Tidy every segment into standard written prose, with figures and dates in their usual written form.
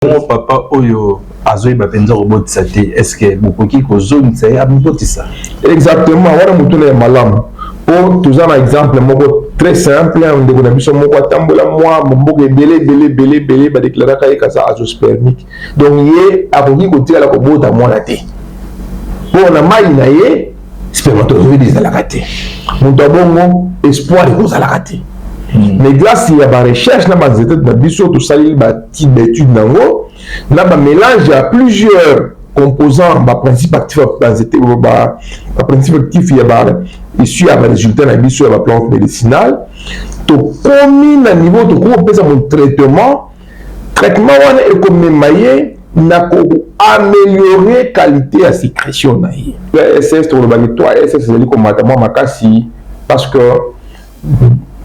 Bongo papa oyo azoyeba mpenza kobotisa te, est ce que bokoki kozongisa ye amibotisa? Exactement, wana motuna ya malamu, mpo toza na exemple moko très simple. Ndeko na biso moko atambola mwa mboka ebele ebele ebele ebele, badeklaraka ye kaza azoospermique, donc ye akoki kotikala kobota mwana te, mpo na mai na ye spermatozoïde ezalaka te. Moto abongo, espoir ekozalaka te. Mais grâce ya barecherche na banzete na biso, tosali batype baétude nango na bamélange ya plusieurs composants, baprincipe actif ya banzete, baprincipe actif ya ba issu ya barésultat na biso ya baplante médicinale, tokomi na niveau tokoki kopesa mo traitement. Traitement wana ekomema ye na koaméliorer qualité ya sécrétion na ye. SS, tokolobaki 3 SS ezali komata mwa makasi parce que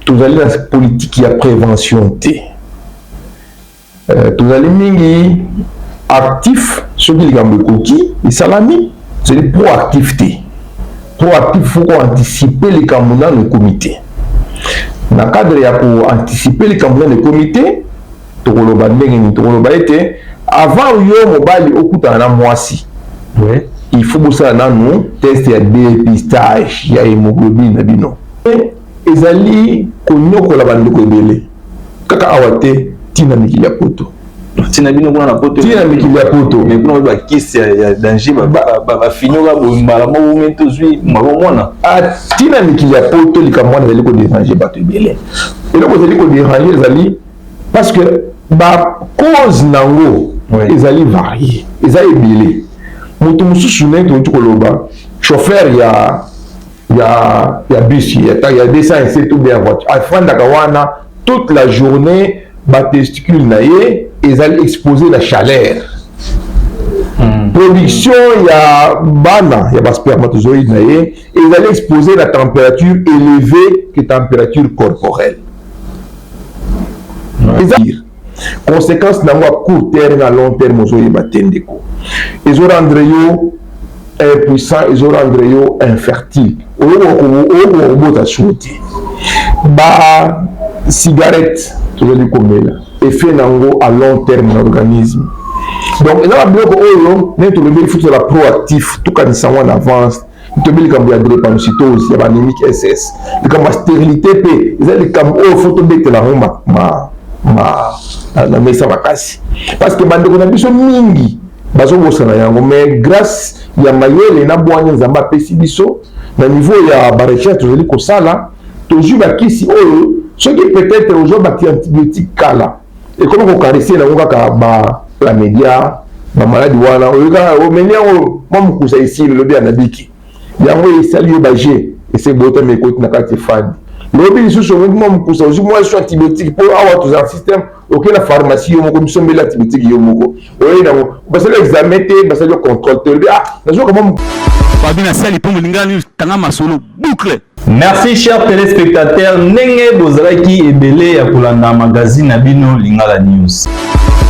tozali na politique ya prévention te. Tozali mingi actif soki likambo ekoki esalami, tozali proactif te. Proactif, faut koanticipe likambo nano ekomi te. Na cadre ya koanticipe likambo nano ekomi te, tokoloba ndenge nini? Tokoloba ete avant yo mobali okutana na mwasi, il faut bosala nanu test ya dépistage ya hémoglobine na bino. Ezali konyokola bandeko ebele, kaka awa te, ntina mikili ya Poto. Ntina bino kuna na Poto? Ntina mikili ya Poto. Mais kuna bakisi ya danger, bafinyoka boye mbala moko, me tozwi mama mwana. Ntina mikili ya Poto, likambo wana ezali kodéranger bato ebele. Eloko ezali kodéranger ezali parce que bacause nango ezali varié, eza ebele. Moto mosusu, ndenge tokoki koloba, chauffeur ya bus ya 207 ou bien voiture, afandaka wana toute la journée, batesticule na ye ezali exposé na chaleur. Production ya bana ya baspermatozoïde na ye ezali exposé na température élevée que température corporelle. Eza conséquence nango à court terme, à long terme ozoyeba te. Ndeko, ezorendre yo impuissant, ezorendre yo infertile, oyokoka kobota suo te. Basigarette tozali komela, effet nango à long terme na organisme. Donc eza babiloko oyo ndenge tolobeli, faut tozala proactif, tokanisa yango en avance. Toyebi likambo ya drépanocytose, ya baanémique SS, likambo ya stérilité mpe eza likambo oyo faut tobetela yango na mesa makasi, parce que bandeko na biso mingi bazobosana yango. Mais grâce ya mayele na bwanya Nzambe apesi biso na niveau ya barecherche tozali kosala, tozwi bakisi oyo soki peut-être ozwa baki antibiotique kala, ekomi kocaresser yango kaka bachlamydia, bamaladi wana. Oyoka omeli yango mwa mokusa, esili, lobi ya nabiki yango esali yo baje ese botami, ekoti na kati, efandi. Lobi lisusu omeki mwa mokusa, ozwi mwa so antibiotique, mpo awa toza na système, okei na pharmacie yo moko, misombeli antibiotique yo moko, oyei nango, basali examen te, basali yo contrôle te, olobi: "Ah, nazoka mwa." Babi na sali mpo molingani tanga masolo boucle. Merci, chers téléspectateurs, ndenge bozalaki ebele ya kolanda magazine na bino Lingala News.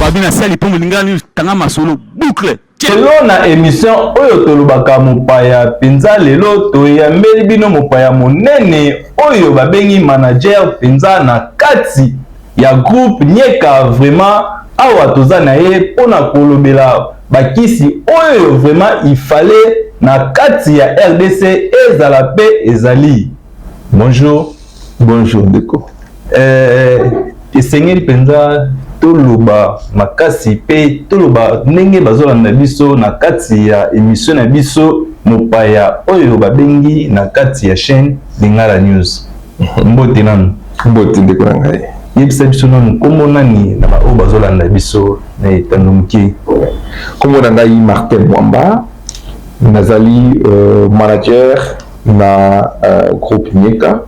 Babi na sali mpo molingani tanga masolo boucle. Lelo na émission oyo tolobaka mopaya mpenza. Lelo toyambeli bino mopaya monene oyo babengi manager mpenza na kati ya groupe Nyeka. Vraiment, awa toza na ye mpona kolobela bakisi oyo vraiment il fallait na kati ya RDC ezala mpe ezali. Bonjour. Bonjour, ndeko. Esengeli mpenza toloba makasi mpe toloba ndenge bazolanda biso na kati ya émission na biso mopaya oyo babengi na kati ya chaîne Lingala News. Mbote nanu. Mbote, ndeko na ngai. Yebisa biso nanu nkombo nani na baoyo bazolanda biso na etando moke. Nkombo na ngai Martin Mwamba, nazali manager na groupe Nyeka.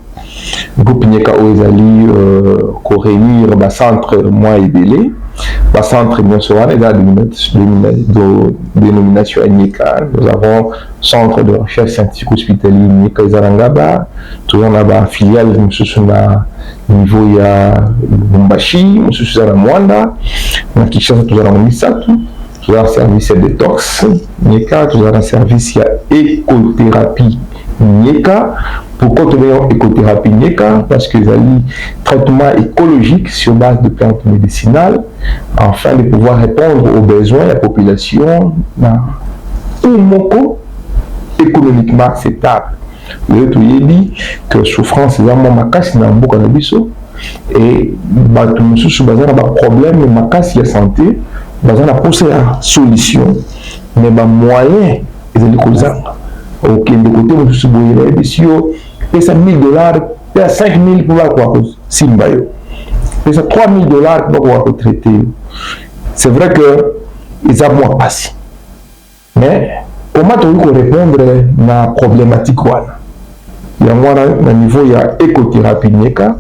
Groupe Nyeka oyo ezali koréunir bacentre mwa ebele. Bacentre nyonso wana eza dénomination ya Nyeka. Nous avons centre de recherche scientifique hospitalier Nyeka, eza na Ngaba. Toza na bafiliale mosusu na niveau ya Lubumbashi, mosusu eza na Mwanda, na Kinshasa. Toza nango misato: toza na service ya détox Nyeka, toza na service ya écothérapie Nyeka. Pourquoi tobengi écothérapie Nyeka? Parce que ezali traitement écologique sur base de plantes médicinales afin de pouvoir répondre aux besoins de la population na moko économiquement acceptable. Lelo toyebi que souffrance eza mwa makasi na mboka na biso e bato mosusu baza na baproblème makasi ya santé, baza na posa ya solution, mais bamoyen ezali kozanga. Okende kote mosusu boye, bayebisi yo pesa 1000 $, pesa 5000 mpo bakoka kosimba yo, pesa 3000 $ mpo bakoka kotraiter yo. C'est vrai que eza mwa pasi, mais comment tokoki korépondre na problématique wana? Yango wana, na niveau ya écothérapie Nyeka,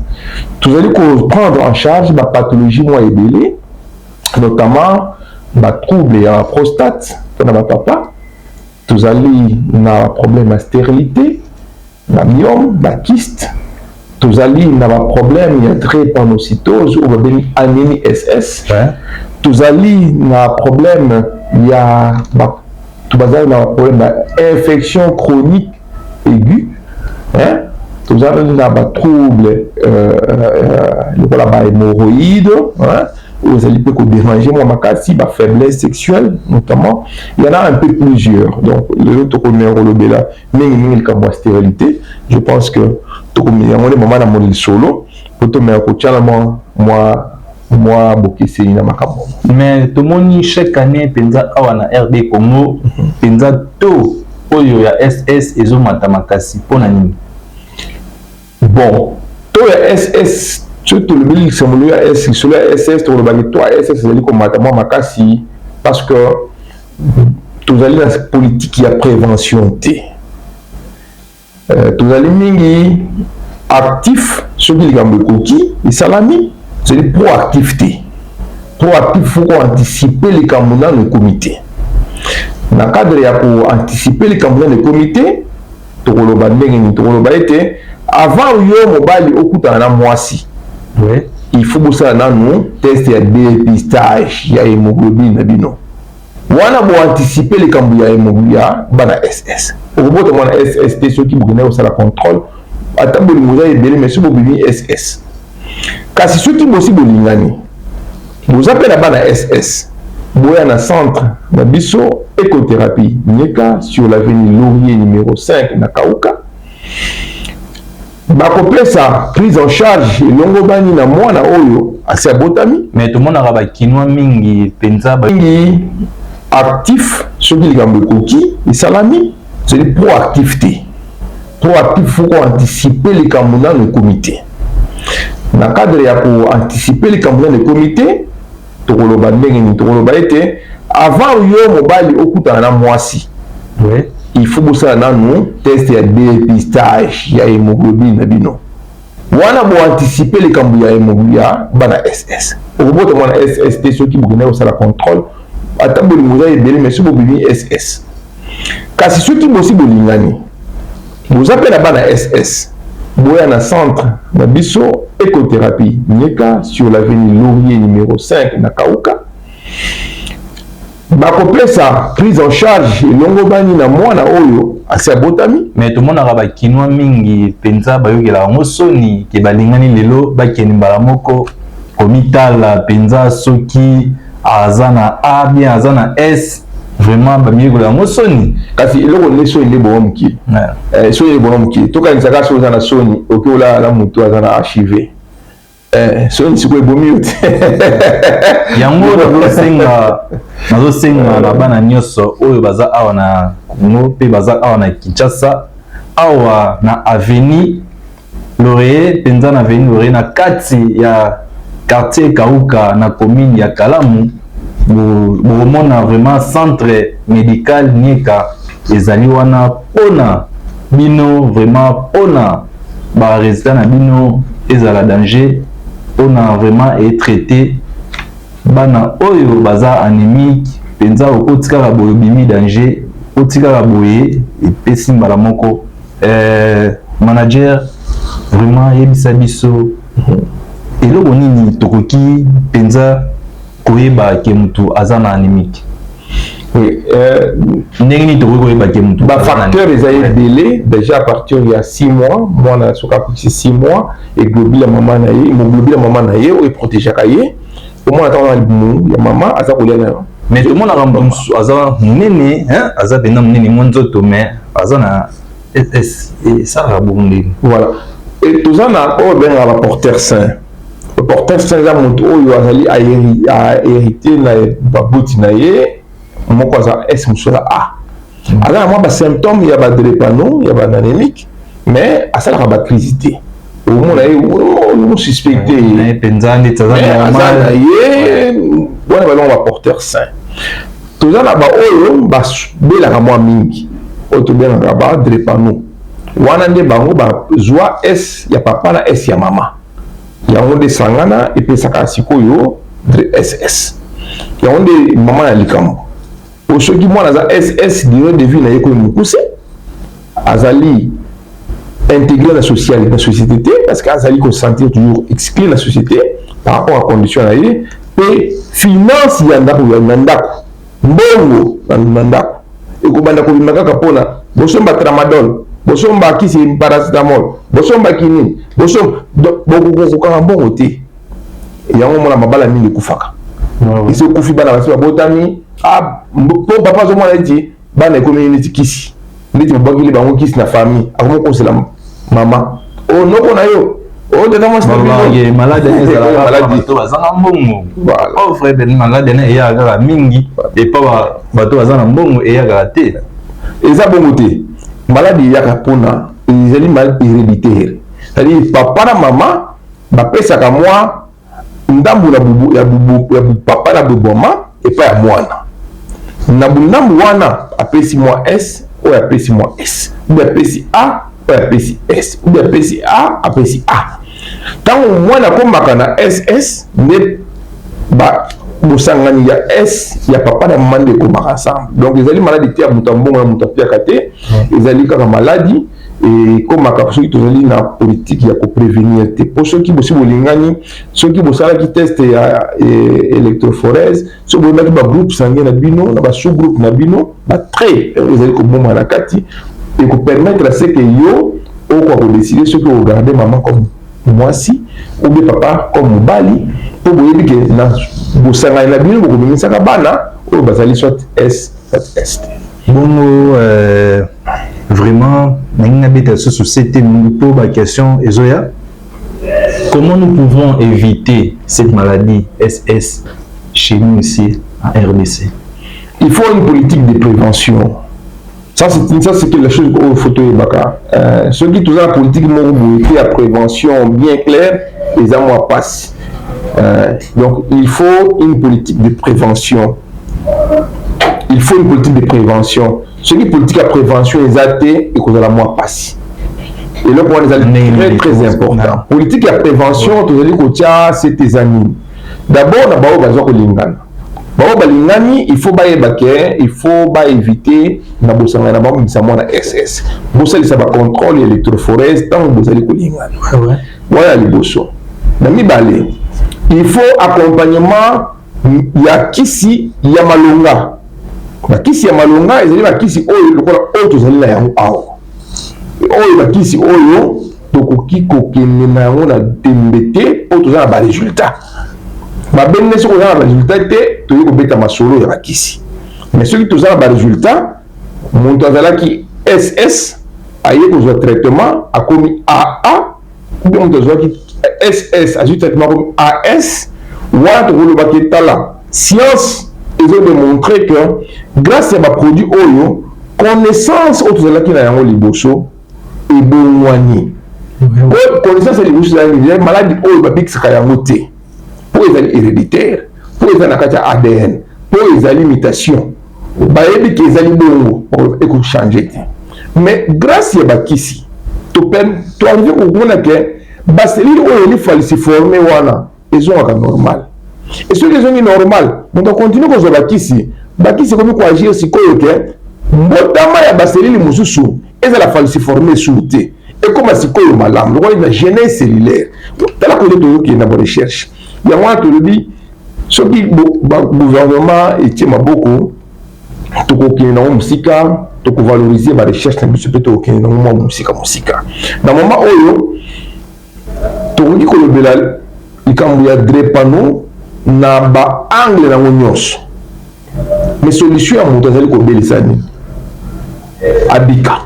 tozali koprendre en charge bapathologie mwa ebele, notamment batrouble ya prostate mpona bapapa. Tozali na problème ya stérilité, bamyome, bakyste. Tozali na baproblème ya drépanocytose oyo babengi anémie SS. Tozali na problème ya bazali na problème ya infection chronique aiguë, hein? Tozali na batrouble lokola bahémorroïde, oyo ezali mpe kodéranger mwa makasi, bafaiblesse sexuelle notamment. Il y en a un peu plusieurs. Donc lelo tokomeka kolobela mingimingi likambo ya stérilité. Je pense que tokomeka yango nde mama na moni lisolo po tomeka kotiala mwa bokeseni na makambo. Mais tomoni chaque année mpenza awa na RD Congo mpenza taux oyo ya SS ezomata makasi. Mpona nini? Bon, taux ya SS, soki tolobeli likambo ya S, lisolo ya SS, tokolobaki taux ya SS ezali komata mwa makasi parce que tozali na politique ya prévention te. Tozali mingi actif soki likambo ekoki esalami, tozali proactif te. Proactif, faut koanticiper likambo nano ekomi te. Na cadre ya koanticiper likambo nano ekomi te, tokoloba ndenge nini? Tokoloba ete avant yo mobali okutana na mwasi, il faut bosala nanu test ya dépistage ya hémoglobine na bino. Wana boanticiper likambo ya hémoglobine ya bana SS. Okobota mwana SS te soki bokendaki kosala contrôle. Ata bolingo eza ebele, mais soki bobimi SS. Kasi soki bosi bolingani, boza mpe na bana SS, boya na centre na biso Écothérapie Nyeka sur l'avenue Laurier numéro 5 na Kauka. Bakopesa prise en charge elongo bani na mwana oyo asi abotami. Mais tomonaka bakinois mingi mpenza. Mingi actif soki likambo ekoki esalami, ezali proactif te. Proactif, faut koanticiper likambo nano ekomi te. Na cadre ya koanticiper likambo nano ekomi te, tokoloba ndenge nini? Tokoloba ete avant yo mobali okutana na mwasi, il faut bosala nanu test ya dépistage ya hémoglobine na bino. Wana boanticiper likambo ya hémoglobine ya bana SS. Okobota mwana SS te soki bokendaki kosala contrôle. Ata bolingo eza ebele, mais soki bobimi SS. Kasi soki bosi bolingani, boza mpe na bana SS, boya na centre na biso Écothérapie Nyeka sur l'avenue Laurier numéro 5 na Kauka. Bakopesa prise en charge elongo bani na mwana oyo asi abotami. Mais tomonaka bakinois mingi mpenza bayokelaka yango soni ke balingani lelo, bakende mbala moko komitala mpenza soki aza na A bien aza na S. Vraiment bamiyekola yango soni. Kasi eloko nde soni nde bongo mokili. Soni nde bongo mokili. Tokanisaka soki oza na soni, oki olala na motu aza na HIV. Soni sikoyo ebomi yo te. Yango nazosenga na bana nyonso oyo baza awa na Congo mpe baza awa na Kinshasa, awa na avenue Laurier, mpenza na avenue Laurier na kati ya quartier Kauka na commune ya Kalamu, bokomona vraiment centre médical Nyeka ezali wana mpona bino, vraiment mpona barésultat na bino ezala danger, mpona vraiment etraiter bana oyo baza anémique mpenza. Okoti kaka boye, obimi danger. Okoti kaka boye, epesi mbala moko. Manager, vraiment yebisa biso eloko nini tokoki mpenza koyeba ke motu aza na anémique. Oui, Ndenge nini tokoki koyeba ke motu? Bafacteur eza ebele. Déjà à partir ya 6 mois, mwana soki akokisi 6 mois, globule ya mama na ye, hémoglobine ya mama na ye oyo eprotégeaka ye, omwana ntango na libumu ya mama aza kolia na Mais tomonaka moto mosusu aza monene, hein, aza mpenza monene mwa nzoto, mais aza na SS. Esalaka bongo ndenge? Voilà, et toza na oyo babengaka baporteur sain. Porteur sain eza moto oyo azali ahérité na baboti na ye, moko aza S, mosusu aza A. Aza na mwa basymptôme ya badrépano, ya baanémique, mais asalaka bacrise te. Omona ye, osuspecte ye mpenza ndeti aza aza na ye. Wana balongo baporteur sain. Toza na baoyo babelaka mwa mingi, oyo tobengaka badrépano. Wana nde bango bazwa S ya papa na S ya mama, yango nde sangana epesaka sikoyo SS. Yango nde mama na likambo. Po soki mwana aza SS, durée de vie na ye koyi mokuse, azali intégré na social, na société te, parce que azali kosentir toujours exclu na société par rapport à condition na ye. Mpe finance ya ndako, na ndako, mbongo na ndako ekobanda kobima kaka mpona bosomba tramadol, bosomba kisi paracetamol, bosomba kinini, bosomba, bokokokaka mbongo te. Yango mona mabala mingi ekufaka. Esi ekufi, bana basi babotami po papa azomona neti bana ekomi neti kisi, neti babwakili bango kisi na famille. Akomi kosela mama o noko na yo o tata mwasi. Maladie ezalaka bato bazanga mbongo. Pauvre, maladie na eyaka kaka mingi epa bato baza na mbongo, eyakaka te. Eza bongo te. Maladie eyaka mpona ezali maladie héréditaire, c'est-à-dire papa na mama bapesaka mwa ndambu na bubu, ya bubu, ya papa na boboma epai ya mwana. Na bundambu wana apesi mwa S, oyo apesi mwa S, oyo apesi A, oyo apesi S, oyo apesi A, apesi A. Ntango mwana akomaka na SS, nde bosangani ya S ya papa na mama nde ekomaka ensemble. Donc ezali maladie te ya moto ya mbongo na moto apiaka te. Ezali kaka maladie ekomaka soki tozali na politique ya koprévenir te. Mpo soki bosi bolingani, soki bosalaki test ya électrophorèse, soki boyebaki bagroupe sanguin na bino na basous groupe na bino, batrait ezali koboma na kati, ekopermettre à ce que yo okoka kodécider soki ogarde mama comme mwasi ou bien papa comme mobali, mpo boyebi ke na bosangani na bino bokobimisaka bana oyo bazali soit S, soit S te. Bongo vraiment ndenge nabeta lisusu sete mpo baquestion ezoya: comment nous pouvons éviter cette maladie SS chez nous ici en RDC? Il faut une politique de prévention. Ça, c'est quelque chose oyo faut toyebaka. Soki toza na politique moko boye te ya prévention bien claire, eza mwa pasi. Donc il faut une politique de prévention, il faut une politique de prévention. Soki politique ya prévention eza te, ekozala mwa pasi. Eloko wana ezali très très important, politique ya prévention. Tozali kotia sete eza nini? D'abord na baoyo baza kolingana, bango balingani, il faut bayeba ke il faut baéviter na bosangani na bango bimisa mwana SS. Bosalisa bacontrôle ya électrophorèse ntango bozali kolingana. Wana ya liboso. Na mibale, il faut accompagnement ya kisi ya malonga. Bakisi ya malonga ezali bakisi oyo lokola oyo tozali na yango awa, oyo bakisi oyo tokoki kokende na yango na tembe te, oyo toza na baresultat. Babenge soki oza na baresultat te, toyei kobeta masolo ya bakisi. Mais soki toza na baresultat, moto azalaki SS, aye kozwa traitement, akomi AA, ou bien moto azwaki SS, azwi traitement, akomi AS, wana tokolobaki etala science ezodémontrer que grâce ya baproduit oyo, connaissance oyo tozalaki na yango liboso ebongwani. Connaissance ya liboso ezalaki maladie oyo babikisaka yango te, mpo ezali héréditaire, mpo eza na kati ya ADN, mpo ezali mutation, bayebi ke ezali bongo, ekochange te. Mais grâce ya bakisi, toarrive komona ke baselile oyo eli falciforme wana ezongaka normal. E soki ezongi normal, moto akontinue kozwa bakisi, bakisi ekomi koagir sikoyo ke mbotama ya baselile mosusu ezala falciforme esusu te, ekóma sikoyo malamu, lokola na genèse cellulaire. Tala kote tozokende na barecherche yango wana. Tolobi soki gouvernement etie maboko Tokokende nango mosika, tokovaloriser barecherche na biso mpe tokokende nango mwa mosika mosika. Na moment oyo, tokoki kolobela likambo ya drépano na baangle nango nyonso, mais solution ya moto azali kobelisa nini? Abika.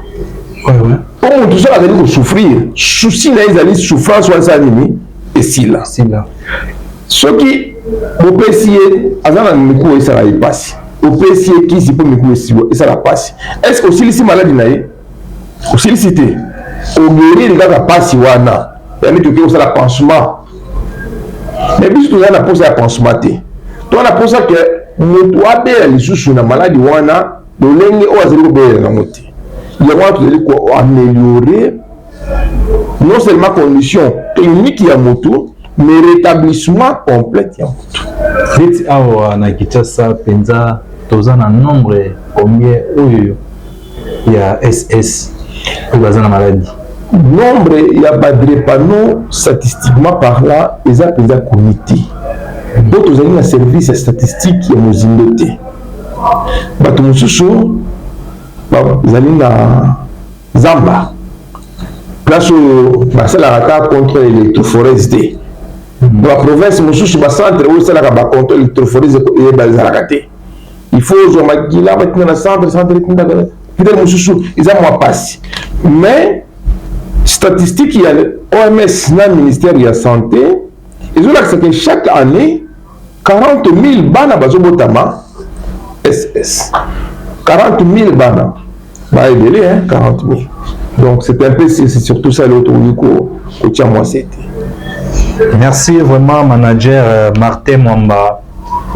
Mpo moto soki azali kosouffrir, souci na ye ezali souffrance wana esala nini? Esila. Soki bopesi ye, aza na mikuwa, esala ye mpasi, opesi ye kisi mpo mikuwa esala mpasi, est ce que osilisi maladie na ye? Osilisi te, oguérir kaka mpasi wana. Yani tokoki kosala pansement, mais biso toza na mposa ya pansement te. Toza na mposa ke moto abela lisusu na maladie wana lolenge oyo azali kobelela nango te. Yango wana tozali koaméliorer non seulement condition clinique ya motu, mais rétablissement complète ya motu. Neti awa na Kinshasa mpenza, toza na nombre combien oyo ya SS oyo baza na maladie? Nombre ya badrépano, statistiquement parlant, eza mpenza connu te, mpo tozali na service ya statistique ya mozindo te. Bato mosusu bazali na zamba, place oyo basalaka ata contrôle électrophorèse te. Na baprovince mosusu, bacentre oyo esalaka bacontrôle électrophorèse eyeba ezalaka te. Il faut ozwa makila, batinda na centre, centre etindaka peut-être mosusu. Eza mwa pasi, mais statistique ya OMS na ministère ya Santé ezolakisa ke chaque année 40 000 bana bazobotama SS. 40 000 bana baebele, hein, 40 000. Donc c'est un peu, c'est surtout ça lelo tokoki kotia mwa sete. Merci vraiment, manager Martin Mwamba,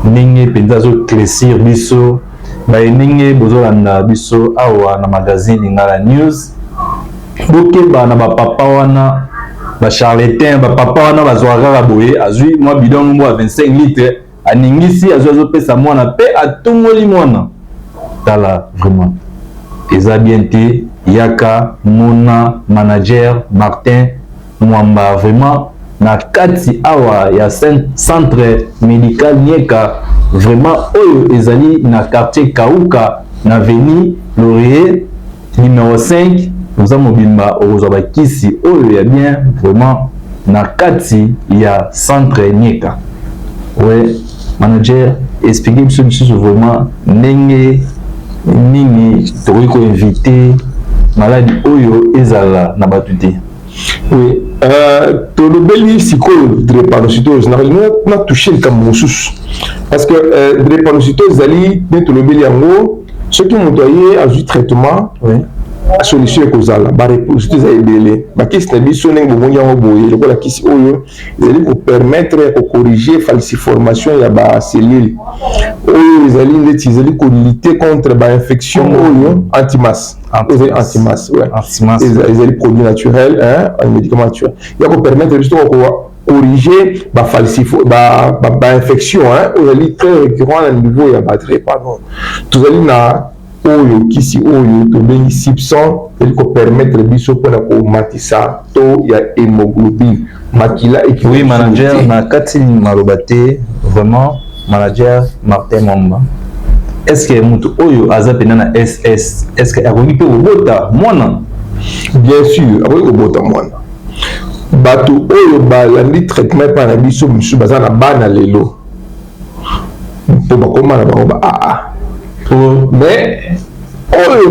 ndenge mpenza azoéclaircir biso. Baye ndenge bozolanda biso awa na magazine Lingala News, bokeba na bapapa wana, bacharlatan. Bapapa wana bazwaka kaka boye, azwi mwa bidon moko ya 25 litre, aningisi, azwi, azopesa mwana mpe atongoli mwana. Tala, vraiment eza bien te. Yaka mona manager Martin Mwamba, vraiment na kati awa ya centre médical Nieka, vraiment oyo ezali na quartier Kauka, na avenue Laurier numéro 5. Oza mobimba, okozwa bakisi oyo ya bien, vraiment na kati ya centre Nieka. We manager, explique biso lisusu vraiment ndenge nini tokoki koéviter maladie oyo ezala na bato te. Oui, tolobeli sikoyo drépanocytose. Nalingi na touche likambo mosusu, parce que drépanocytose ezali nde tolobeli yango. Soki moto aye, azwi traitement, solution ekozala. Bareposito eza ebele. Bakisi na biso, ndenge bomoni yango boye, lokola kisi oyo ezali kopermettre ya kocorriger falciformation ya bacellule, oyo ezali ndeti ezali kolutter contre bainfection, oyo antimasse, ezali antimasse, ouais. Ezali produit naturel, hein, un médicament naturel ya kopermettre biso corriger bafalsifo bainfection oyo ezali très récurrent na niveau ya badrépano. Tozali na oyo kisi oyo tobengi Sipson, ezali kopermettre biso mpona komatisa taux ya hémoglobine, makila. Oui, manager, na kati maloba te. Vraiment, manager Martin Mwamba, est ce que moto oyo aza mpenza na SS, est ce que akoki mpe kobota mwana? Bien sûr, akoki kobota mwana. Bato oyo balandi traitement epai na biso, mosusu baza na bana lelo, mpo bakóma na bango ba aa. Mais oyo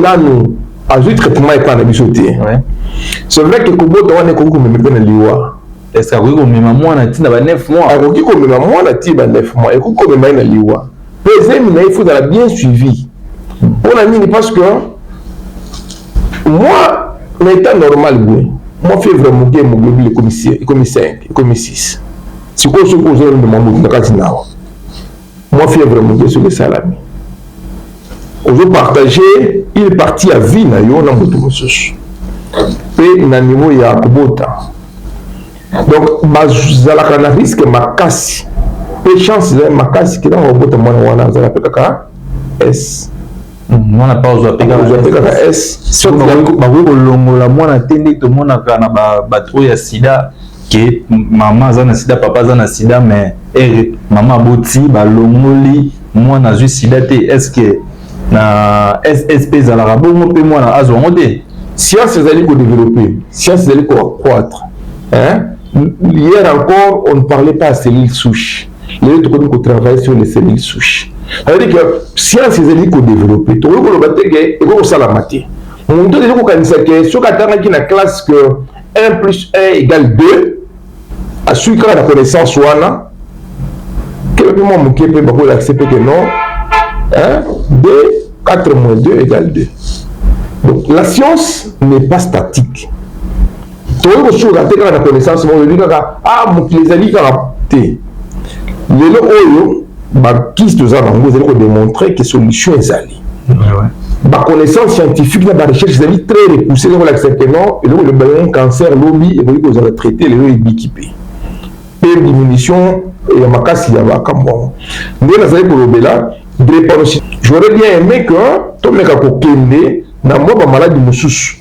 nanu azwi traitement epai na biso te, c'est vrai que kobota wana ekoki komema mpe na liwa. Est ce que akoki komema mwana ntina ba 9 mois? Akoki komema mwana ti ba 9 mois, ekoki komema ye na liwa. Mpe zemi na ye faut ezala bien suivi. Mpona nini? Parce que moi, na état normal boye, mwa fièvre moke, hémoglobine ekomi 5, ekomi 6. Sikoyo soki ozomema motu na kati nawa, mwa fièvre moke soki esalami, ozopartage une partie ya vie na yo na moto mosusu. Mpe na niveau ya kobota, donc bazalaka na risque makasi, mpe chance ezali makasi ke ntango babota, mwana wana azala mpe kaka S. Mwana mpe azwa mpe kaka S. Bakoki kolongola mwana te, nde tomonaka na bato oyo ya sida, ke mama aza na sida, papa aza na sida, mais ere mama aboti, balongoli. Mwana azwi sida te, est ce que na SSP ezalaka bongo mpe mwana azwa yango te? Science ezali kodévelopper, science ezali koaccroître, hein? Hier encore, on ne parlait pas à cellules souches. Lelo tokomi kotravailler sur les cellules souches. Ça veut dire que science ezali kodévelopper. Tokoki koloba te ke ekoki kosalama te. Moto ezali kokanisa ke soki atangaki na classe que 1 plus 1 égale 2, asui kaka na connaissance wana, kebe mpe mwa moke mpe bakolakisa mpe ke non, hein, 2, 4 moins 2 égale 2. Donc la science n'est pas statique. Tokoki kosuka te kaka na connaissance moko olobi kaka ah, mokili ezali kaka te. Lelo oyo bakisi toza nango ezali kodémontrer ke solution ezali. Baconnaissance scientifique na barecherche ezali très repoussé, eza kolakisa ke non, eloko elobaki cancer lobi ekoki kozala traité lelo, ebiki mpe diminution ya makasi ya makambo yango. Nde nazali kolobela drépanocytose. J'aurais bien aimé que tomeka kokende na mwa bamaladi mosusu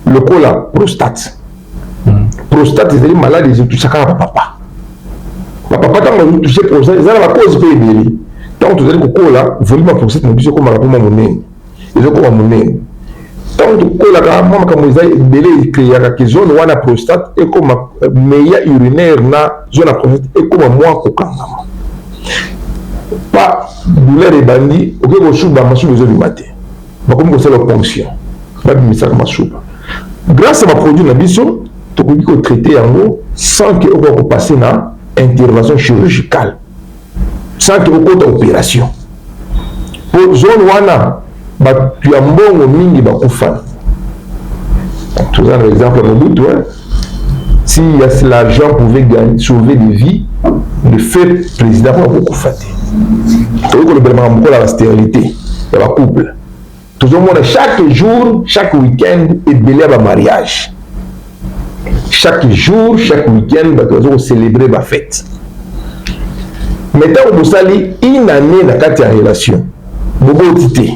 lokola prostate. Prostate ezali maladi ezotoucher kaka bapapa. Bapapa, ntango bazotoucher prostate, eza na bacause mpe ebele. Ntango tozali kokola, volume ya prostate na biso ekomaka mpe mwa monene, ezokoma monene. Ntango tokolaka, mwa makambo eza ebele ecréaka ke zone wana prostate ekoma, méat urinaire na zone ya prostate ekoma mwa kokangama. Pa douleur ebandi, okoki kosuba, masuba ezobima te, bakomi kosala ponction, babimisaka masuba. Grâce à baproduit na biso, tokoki kotraiter yango sans ke okoka kopasser na intervention chirurgicale, sans ke okota opération. Po zone wana, bato ya mbongo mingi bakufa. Toza na exemple ya Mobutu, hein? Si l'argent pouvait gagner, sauver des vies, le fait président mpona kokufa te. Tokoki kolobela makambo lokola bastérilité ya bacouple. Tozomona chaque jour, chaque week-end, ebele ya bamariage. Chaque jour, chaque week-end, bato baza kocélébrer bafête. Mais ntango bosali une année na kati ya relation, boboti te,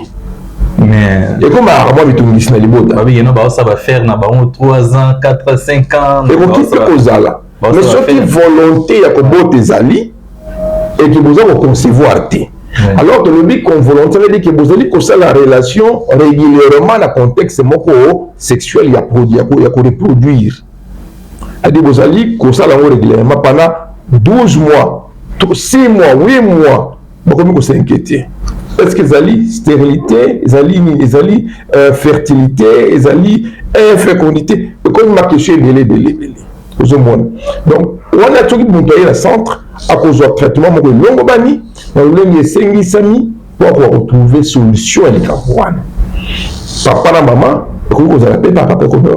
ekomaka mwa mitungisi na libota. Babikeno baosala baaffaire na bango 3 ans, 4, 5 ans. Ekoki mpe kozala, mais soki volonté ya kobota ezali eke boza koconcevoir te, alors tolobi volonté, veut dire que bozali kosala relation régulièrement na contexte moko sexuel ya koreproduire, c'est-à-dire bozali kosala yango régulièrement pendant 12 mois, 6 mois, 8 mois, bakomi kos'inquiéter: est-ce que ezali stérilité, ezali nini, ezali fertilité, ezali infécondité? Ekomi maquestion ebele ebele ebele ozomona. Donc wana, soki moto aye na centre, akozwa traitement moko elongobani na lolenge esengisami mpo akoka kotrouver solution ya likambo wana. Papa na mama, ekoki kozala mpe papa mpe ekomi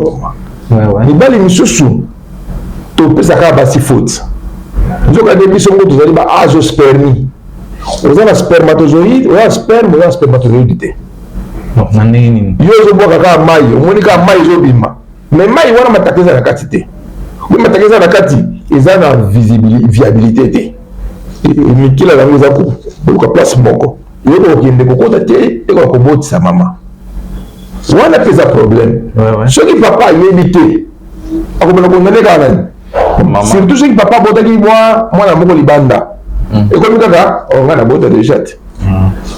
mama. Mibali misusu topesaka basi faute, nzokande biso moko tozali ba azoospermie. Oza na spermatozoïde, oza na sperme, oza na spermatozoïde te. Na ndenge nini? Yo ozobwaka kaka mai, omoni kaka mai ezobima, mais mai wana mataka eza na kati te. Oyo mataka eza na kati eza na viabilité te. Mikila yango eza koluka place moko, eyoka kokende kokota te, ekoka kobotisa mama wana mpe eza problème. Soki papa ayebi te, akomela kondane kaka nani? Surtout soki papa abotaki mwa mwana moko libanda, ekomi kaka ngai nabota déjà te.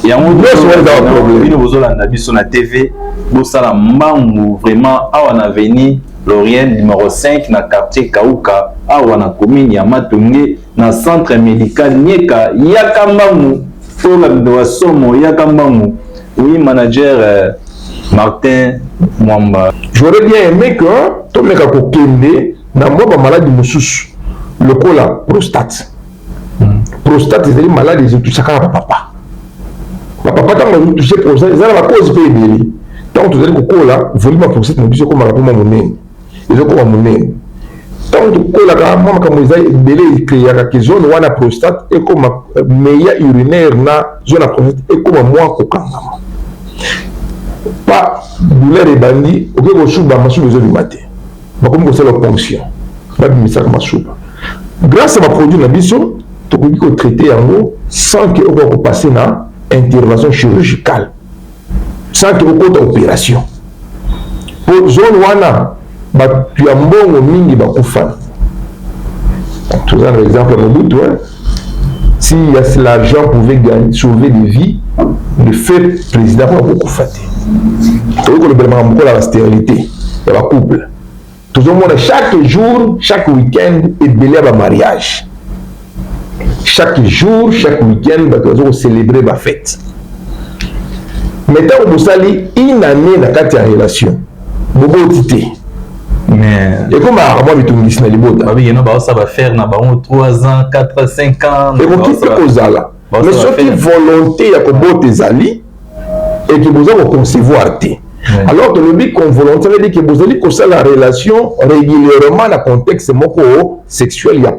Yango nyonso wana eza problème. Bino bozolanda biso na TV, bosala mbangu vraiment awa na avenue Lorien numéro 5, na quartier Kauka, awa na commune ya Matonge, na centre médical Nieka. Yaka mbangu, oyo wa somo, yaka mbangu. Oui, manager Martin Mwamba. J'aurais bien aimé que tomeka kokende na mwa bamaladi mosusu lokola prostate. Prostate ezali maladi ezotoucher kaka bapapa. Bapapa, ntango bazotoucher prostate, eza na bacause mpe ebele. Ntango tozali kokola, volume ya prostate na biso ekomaka mpe mwa monene, ezokoma monene. Ntango tokolaka, mwa makambo eza ebele ecréaka ke zone wana prostate ekoma, méat urinaire na zone ya prostate ekoma mwa kokangama. Pa douleur ebandi, okoki kosuba, masuba ezobima te, bakomi kosala ponction, babimisaka masuba. Grâce à baproduit na biso, tokoki kotraiter yango sans ke okoka kopasser na intervention chirurgicale, sans ke okota opération. Po zone wana, bato ya mbongo mingi bakufa. Toza na exemple ya Mobutu, hein? Si l'argent pouvait gagner, sauver des vies, le fait président mpo akokufa te. Tokoki kolobela makambo kola bastérilité ya bacouple. Tozomona chaque jour, chaque week-end, ebele ya bamariage. Chaque jour, chaque week-end, bato baza kocélébrer bafête. Mais ntango bosali une année na kati ya relation, boboti te, ekomaka mwa mitungisi na libota. Babikeno baosala bafête na bango 3 ans, 4, 5 ans. Ekoki mpe kozala, mais soki volonté ya kobota ezali eke boza koconcevoir te, alors tolobi volonté, veut dire que bozali kosala relation régulièrement na contexte moko sexuel ya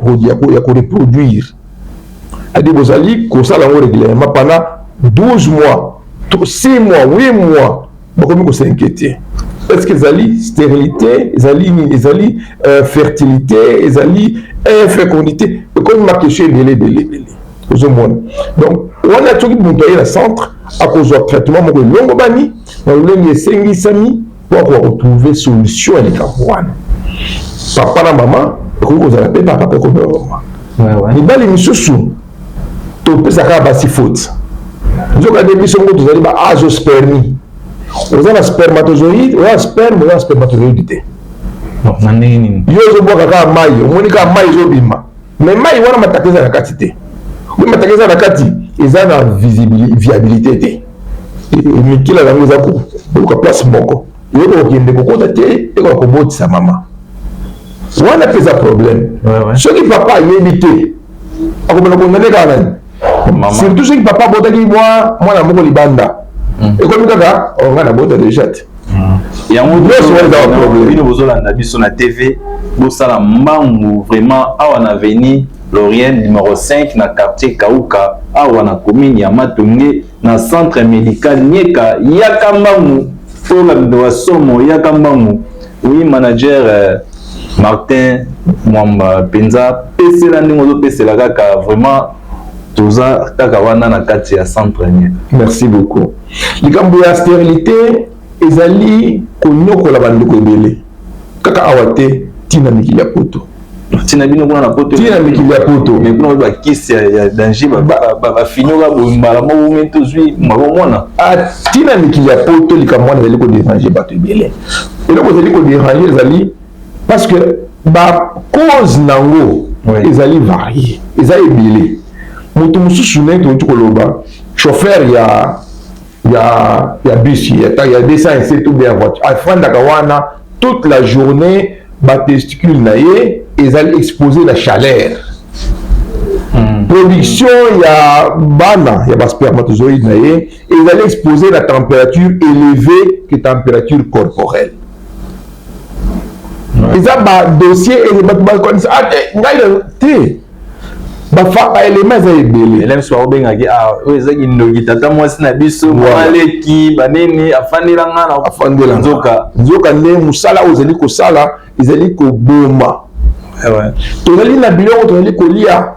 koreproduire, c'est-à-dire bozali kosala yango régulièrement pendant 12 mois, 6 mois, 8 mois, bakomi kos'inquiéter. Est-ce que ezali stérilité, ezali nini, ezali fertilité, ezali infécondité? Ekomi maquestion ebele ebele ebele ozomona. Donc wana, soki moto aye na centre, akozwa traitement moko elongobani na lolenge esengisami mpo akoka kotrouver solution ya likambo wana. Papa na mama, ekoki kozala mpe papa mpe ekomi mama. Mibali misusu topesaka basi faute, nzoka nde biso ngo tozali ba azoospermie. Oza na spermatozoïde, oza na sperme, oza na spermatozoïde te. Na ndenge nini? Yo ozobwaka kaka mai, omoni kaka mai ezobima, mais mai wana mataka eza na kati te. Oyo mataka eza na kati eza na viabilité te. Mikila yango eza koluka place moko, eyoka kokende kokota te, ekoka kobotisa mama wana mpe eza problème. Soki papa ayebi te, akomona kondane kaka nani? Surtout soki papa abotaki mwa mwana moko libanda, ekomi kaka: "Oh, ngai nabota déjà te." Yango nyonso wana eza baproblème. Bino bozolanda biso na TV, bosala mbangu vraiment awa na avenue Lorien numéro 5, na quartier Kauka, awa na commune ya Matonge, na centre médical Nieka. Yaka mbangu oyo bato basomo, yaka mbangu. Oui, manager Martin Mwamba mpenza, pesela ndenge ozopesela kaka. Vraiment, toza kaka wana na kati ya centre Nieka. Merci beaucoup. Likambo ya stérilité ezali konyokola bandeko ebele, kaka awa te, ntina mikili ya poto. Ntina bino kuna na poto? Ntina mikili ya poto. Mais kuna oyo bakisi ya danger, bafinyoka boye mbala moko me tozwi makomona. Ntina mikili ya poto, likambo wana ezali kodéranger bato ebele. Eloko ezali kodéranger ezali parce que bacause nango ezali varié, eza ebele. Moto mosusu, ndenge touti koloba, chauffeur ya bus ya 207 ou bien voiture, afandaka wana toute la journée, batesticule na ye ezali exposé na chaleur. Production ya bana ya baspermatozoïde na ye ezali exposé na température élevée que température corporelle. Eza badossier bato bakonisa ngai te, baélément eza ebele. Ele mosusu bakobengaki: "Ah, oyo ezaki ndoki, tata mwasi na biso, maleki banini, afandela nga na." Afandela. Nzoka Nzoka nde mosala oyo ezali kosala ezali koboma. Tozali na biloko tozali kolia,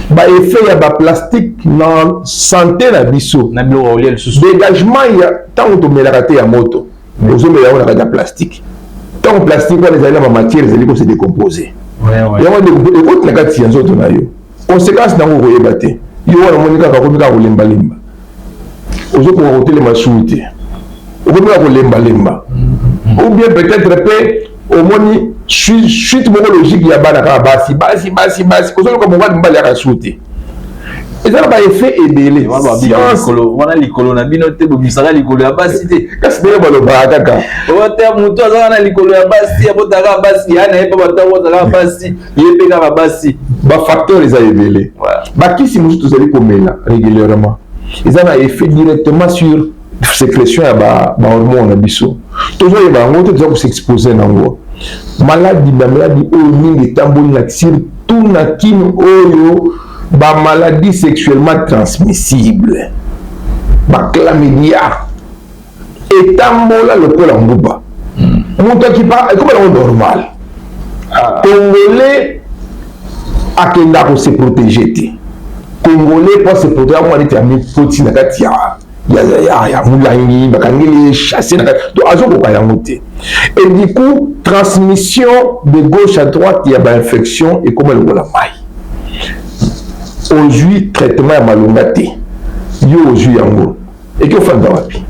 baeffet ya baplastique na santé na biso. Na biloko ya kolia lisusu. Dégagement ya ntango tomelaka te ya moto, ozomela yango na kati ya plastique. Ntango plastique wana ezali na bamatière, ezali kose décomposer, yango ekoti na kati ya nzoto na yo. Conséquence nango okoyeba te. Yo wana omoni kaka okomi kaka kolembalemba, ozokoka kotelema suu te, okomi kaka kolembalemba. Ou bien peut-être mpe omoni suite moko logique ya bana kaka basi, basi, basi, basi, ozoluka mobali, mobali yaka suu te. Eza na baeffet ebele. Wana likolo na bino te, bobimisaka likolo ya basi te. Kasi ndenge balobaka kaka. Te, moto azaka na likolo ya basi, abotaka basi, ya na ye mpe bato abotaka basi, ye mpe kaka basi. Bafacteur eza ebele. Bakisi mosusu tozali komela régulièrement eza na effet directement sur sécrétion ya bahormone na biso. Tozoyeba yango te, toza kos'exposer nango. Maladi, bamaladi oyo mingi etamboli na surtout na kini oyo, bamaladie sexuellement transmissible, bachlamydia etambola lokola nguba. Moto akipa ekoma nango normal. Congolais akendaka kose protéger te. Congolais mpo se protéger, akoma neti amikoti na kati ya molangi, bakangeli chasse na kati, donc azokoka yango te. Et du coup, transmission de gauche à droite ya bainfection ekoma lokola mai. Ozwi traitement ya malonga te, yo ozwi yango, eki ofanda wapi?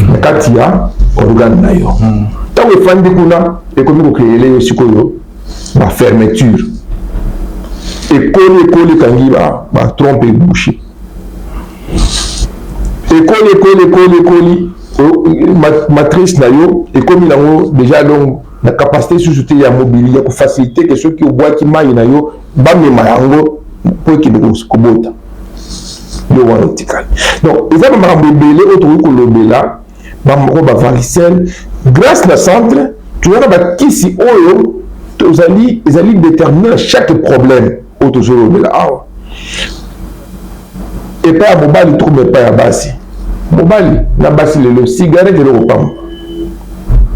Na kati ya organe na yo. Ntango efandi kuna, ekomi kocréer yo sikoyo bafermeture. Ekoli, ekoli, ekangi batrompe, eboucher. Ekoli, ekoli, ekoli, ekoli, matrice na yo ekomi nango déjà donc na capacité susu te ya mobili ya kofaciliter ke soki obwaki mai na yo, bamema yango mpo ekende kobota. Yo wana otikali. Donc eza bamakambo ebele oyo tokoki kolobela, bamoko bavaricelle. Grâce na centre, toza na bakisi oyo tozali, ezali déterminé na chaque problème oyo tozolobela awa, epai ya mobali to koma epai ya basi. Mobali na basi, lelo cigarette eloko pamba,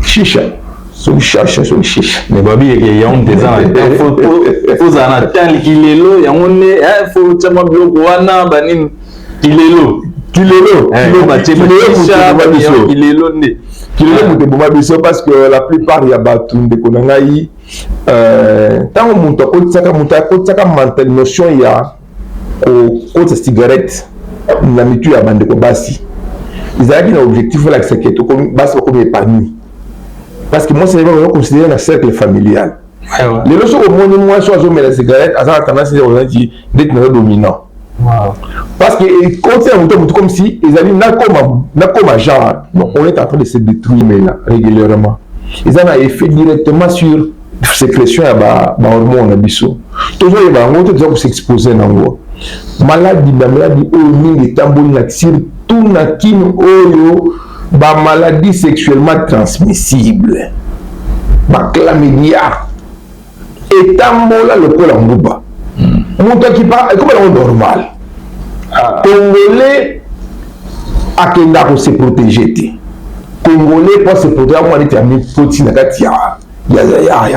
shisha, soki shasha, soki shisha. Me babiyeke yango nte eza na fozala na temps kilelo yango nde faut tiama biloko wana banini kilelo. Kilelo. Biso kilelo nde. Kilelo moto eboma biso, parce que la plupart ya bato, ndeko na ngai, ntango moto akotisaka mental notion ya kokotisa cigarette na mitu ya bandeko basi, ezalaki na objectif olakisa ke basi bakomi épanoui, parce que mwasi aza considéré na cercle familial. Lelo soki omoni mwasi oyo azomela cigarette, aza na tendance neti ndeti naza dominant, parce que ekoti na moto comme si ezali nakoma genre. Non, on est en train de se détruire. Mais là, régulièrement, eza na effet directement sur sécrétion ya bahormone na biso. Tozoyeba yango te, toza kos'exposer nango. Maladi, bamaladi oyo mingi etamboli na surtout na kini oyo, bamaladie sexuellement transmissible, bachlamydia etambola lokola nguba. Moto akipa ekoma yango normal. Congolais akendaka kose protéger te. Congolais po se protéger, amona neti amikoti na kati ya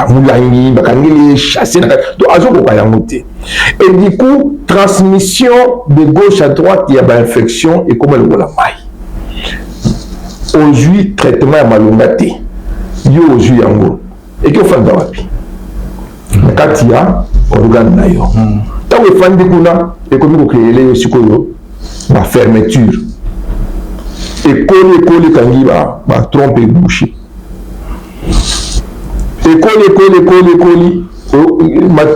molangi, bakangeli ye chasse na kati, donc azokoka yango te. Et du coup, transmission de gauche à droite ya bainfection ekoma lokola mai. Ozwi traitement ya malonga te, yo ozwi yango, eki ofanda wapi? Na kati ya organe na yo. Ntango efandi kuna, ekomi kocréer yo sikoyo bafermeture. Ekoli, ekoli, ekangi batrompe, eboucher. Ekoli, ekoli, ekoli, ekoli,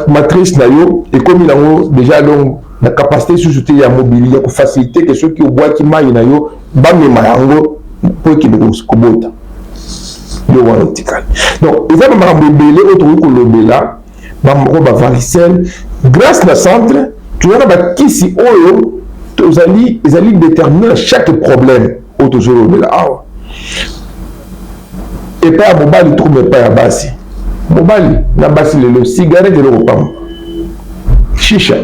matrice na yo ekomi nango déjà donc na capacité susu te ya mobili ya kofaciliter ke soki obwaki mai na yo, bamema yango mpo ekende kobota. Yo wana otikali. Donc eza bamakambo ebele oyo tokoki kolobela, bamoko bavaricelle. Grâce na centre, toza na bakisi oyo tozali, ezali déterminé na chaque problème oyo tozolobela awa, epai ya mobali to koma epai ya basi. Mobali na basi, lelo cigarette eloko pamba, shisha,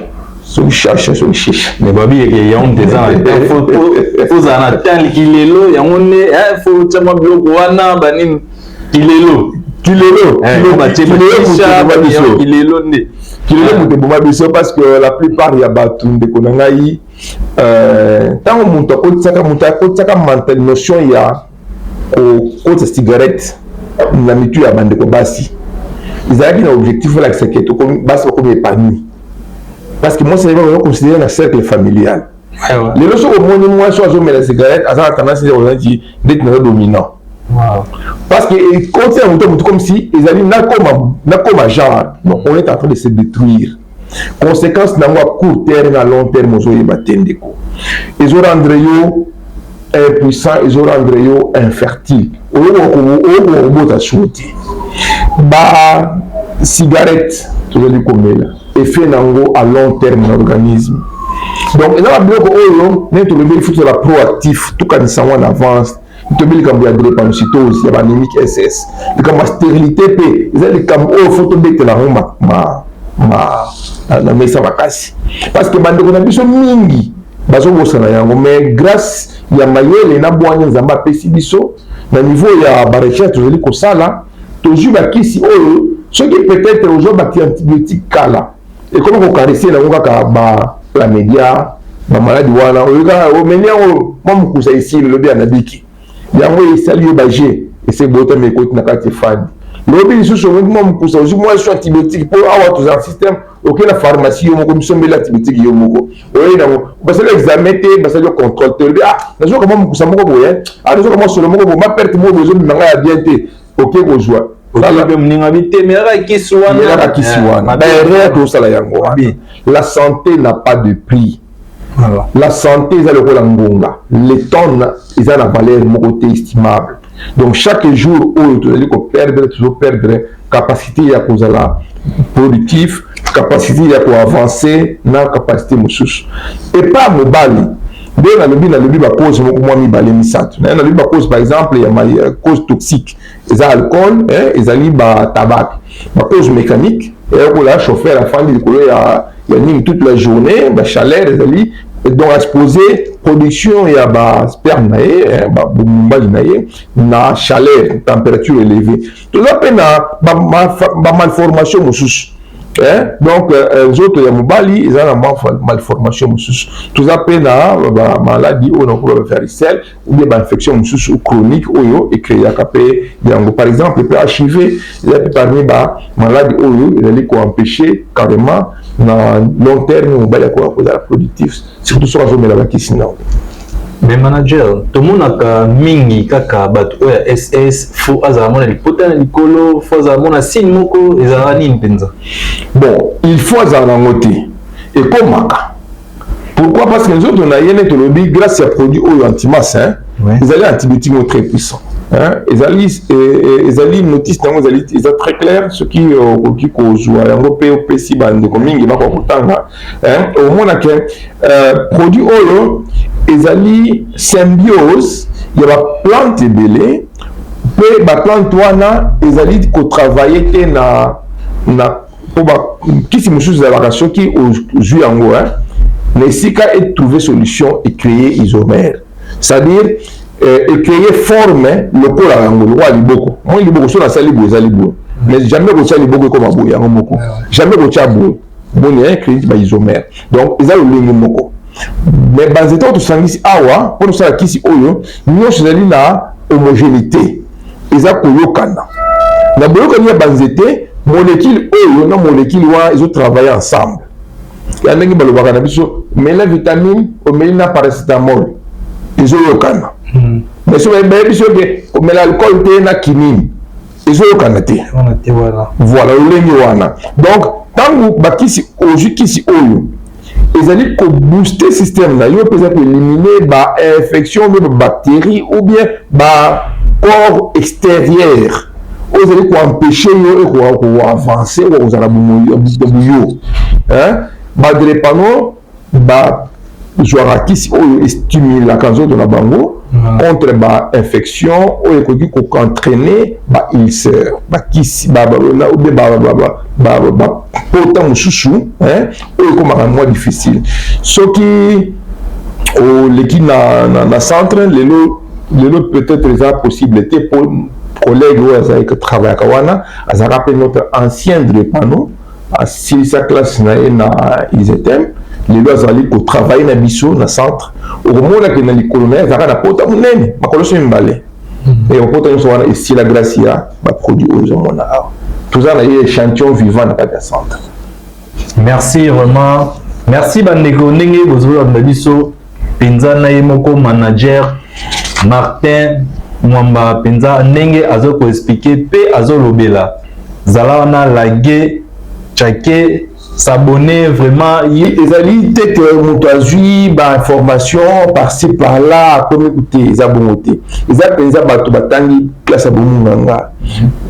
soki shasha, soki shisha. Me babiyeke yango nte eza na fozala na temps kilelo yango nde faut tiama biloko wana banini kilelo. Kilelo. Kilelo nde. Kilelo moto eboma biso, parce que la plupart ya bato, ndeko na ngai, ntango moto akotisaka mental notion ya kokotisa cigarette na mitu ya bandeko basi, ezalaki na objectif olakisa ke basi bakomi épanoui, parce que mwasi aza considéré na cercle familial. Lelo soki omoni mwasi oyo azomela cigarette, aza na tendance neti ndeti naza dominant, parce que ekoti na moto comme si ezali nakoma genre. Non, on est en train de se détruire. Conséquence nango à court terme na long terme, ozoyeba te, ndeko. Ezorendre yo impuissant, ezorendre yo infertile, oyokoka kobota suo te. Ba cigarette tozali komela, effet nango à long terme na organisme. Donc eza babiloko oyo ndenge tolobeli, faut tozala proactif, tokanisa yango en avance. Toyebi likambo ya drépanocytose, ya baanémique SS, likambo ya stérilité mpe eza likambo oyo faut tobetela yango na mesa makasi, parce que bandeko na biso mingi bazobosana yango. Mais grâce ya mayele na bwanya Nzambe apesi biso na niveau ya barecherche tozali kosala, tozwi bakisi oyo soki peut-être ozwa baki antibiotique kala, ekomi kocaresser yango kaka bachlamydia, bamaladi wana. Oyoka omeli yango mwa mokusa, esili, elobi anabiki yango, esali yo baje ese botami, ekoti na kati, efandi. Lobi lisusu omeki mwa mokusa, ozwi mwa lisusu antibiotique, mpo awa toza na système, okei na pharmacie yo moko, misombeli antibiotique yo moko, oyei nango, basali examen te, basali yo contrôle te. Olobi: "Ah, nazoka mwa mokusa moko boye, ah, nazoka mwa solo moko boye, ma perte moko boye ezobima ngai ya bien te." Oke kozwa. Moninga bitemelaka kisi wana. Melaka kisi wana, baerreur tosala yango wana. La santé n'a pas de prix. Voilà. La santé eza lokola ngonga, le temps eza na valeur moko te estimable. Donc chaque jour oyo tozali koperdre, tozoperdre capacité ya kozala productif, capacité ya koavancer na capacité mosusu. Epa mobali nde nalobi bacause moko mwa mibale, misato. Naye nalobi bacause, par exemple ya cause toxique eza alcool, ezali batabac. Bacause mécanique eyakola chauffeur afandi likolo ya nini toute la journée, bachaleur ezali, donc exposé production ya basperme na ye, mobali na ye na chaleur, température élevée. Toza mpe na bamalformation mosusu. Donc nzoto ya mobali eza na mwa malformation mosusu. Toza mpe na bamaladi oyo nakoba bavaricelle ou bien bainfection mosusu chronique oyo ecréaka mpe yango. Par exemple mpe HIV eza mpe parmi bamaladi oyo ezali koempêcher carrément na long terme mobali akoka kozala productif, surtout soki azomela bakisi nango. Mais manager, tomonaka mingi kaka bato oyo ya SS, faut azala mona lipota na likolo, faut azala mona signe moko. Ezalaka nini mpenza? Bon, il faut azala nango te, ekomaka. Pourquoi? Parce que nzoto na ye, nde tolobi, grâce ya produit oyo antimas, ezali antibiotique moko très puissant, ezali notice nango ezali, eza très clair. Soki okoki kozwa yango mpe opesi bandeko mingi bakoka kotanga, omona ke produit oyo ezali symbiose ya baplante ebele, mpe baplante wana ezali kotravaille te na mpo bakisi mosusu ezalaka, soki ozwi yango na esika etrouve solution, ecréer isomère, c'est-à-dire ecréer forme lokola yango, lokola liboko. Moi liboko, so nasali boye, ezali boye, mais jamais kotia liboko ekoma boye yango moko, jamais kotia boye boni, ecréer baisomère. Donc eza lolenge moko, mais banzete oyo tosangisi awa mpo tosala kisi oyo nyonso ezali na homogénéité, eza koyokana. Na boyokani ya banzete, molécule oyo na molécule wana ezotravaille ensemble. Ya ndenge balobaka na biso: omeli na vitamine, omeli na paracétamol, ezoyokana. Mais so bayebi biso ke komela alcool te na kinini, ezoyokana te. Voilà, lolenge wana. Donc ntango bakisi, ozwi kisi oyo ezali kobooster système na yo mpe eza koéliminer bainfection ou bien babactérie ou bien bacorps extérieur oyo ezali koempêcher yo ekoka koavancer, okoka kozala buyo. Badrépano bazwaka kisi oyo estimulaka nzoto na bango contre bainfection oyo ekoki koentraîner baulcère, bakisi ou bien bapota mosusu oyo ekomaka mwa difficile. Soki oleki na centre lelo, lelo peut-être eza possible te, po collègue oyo azalaki travaillaka wana azalaka mpe notre ancien drépano, asilisa classe na ye na IZM, lelo azali kotravaille na biso na centre. Okomonake na likolo na ye azalaka na pota monene, makolo so mibale. Bapota nyonso wana esila grâce ya baproduit oyo ozomona awa. Toza na ye échantillon vivant na kati ya centre. Merci vraiment, merci bandeko ndenge bozolanda biso mpenza na ye moko manager Martin Mwamba mpenza, ndenge azokoexpliquer mpe azolobela. Zala wana, like, share, s'abonner vraiment. Ezali te ke moto azwi bainformation par-ci par-là, akomi te. Eza bongo te. Eza mpenza bato batangi classe ya bomunganga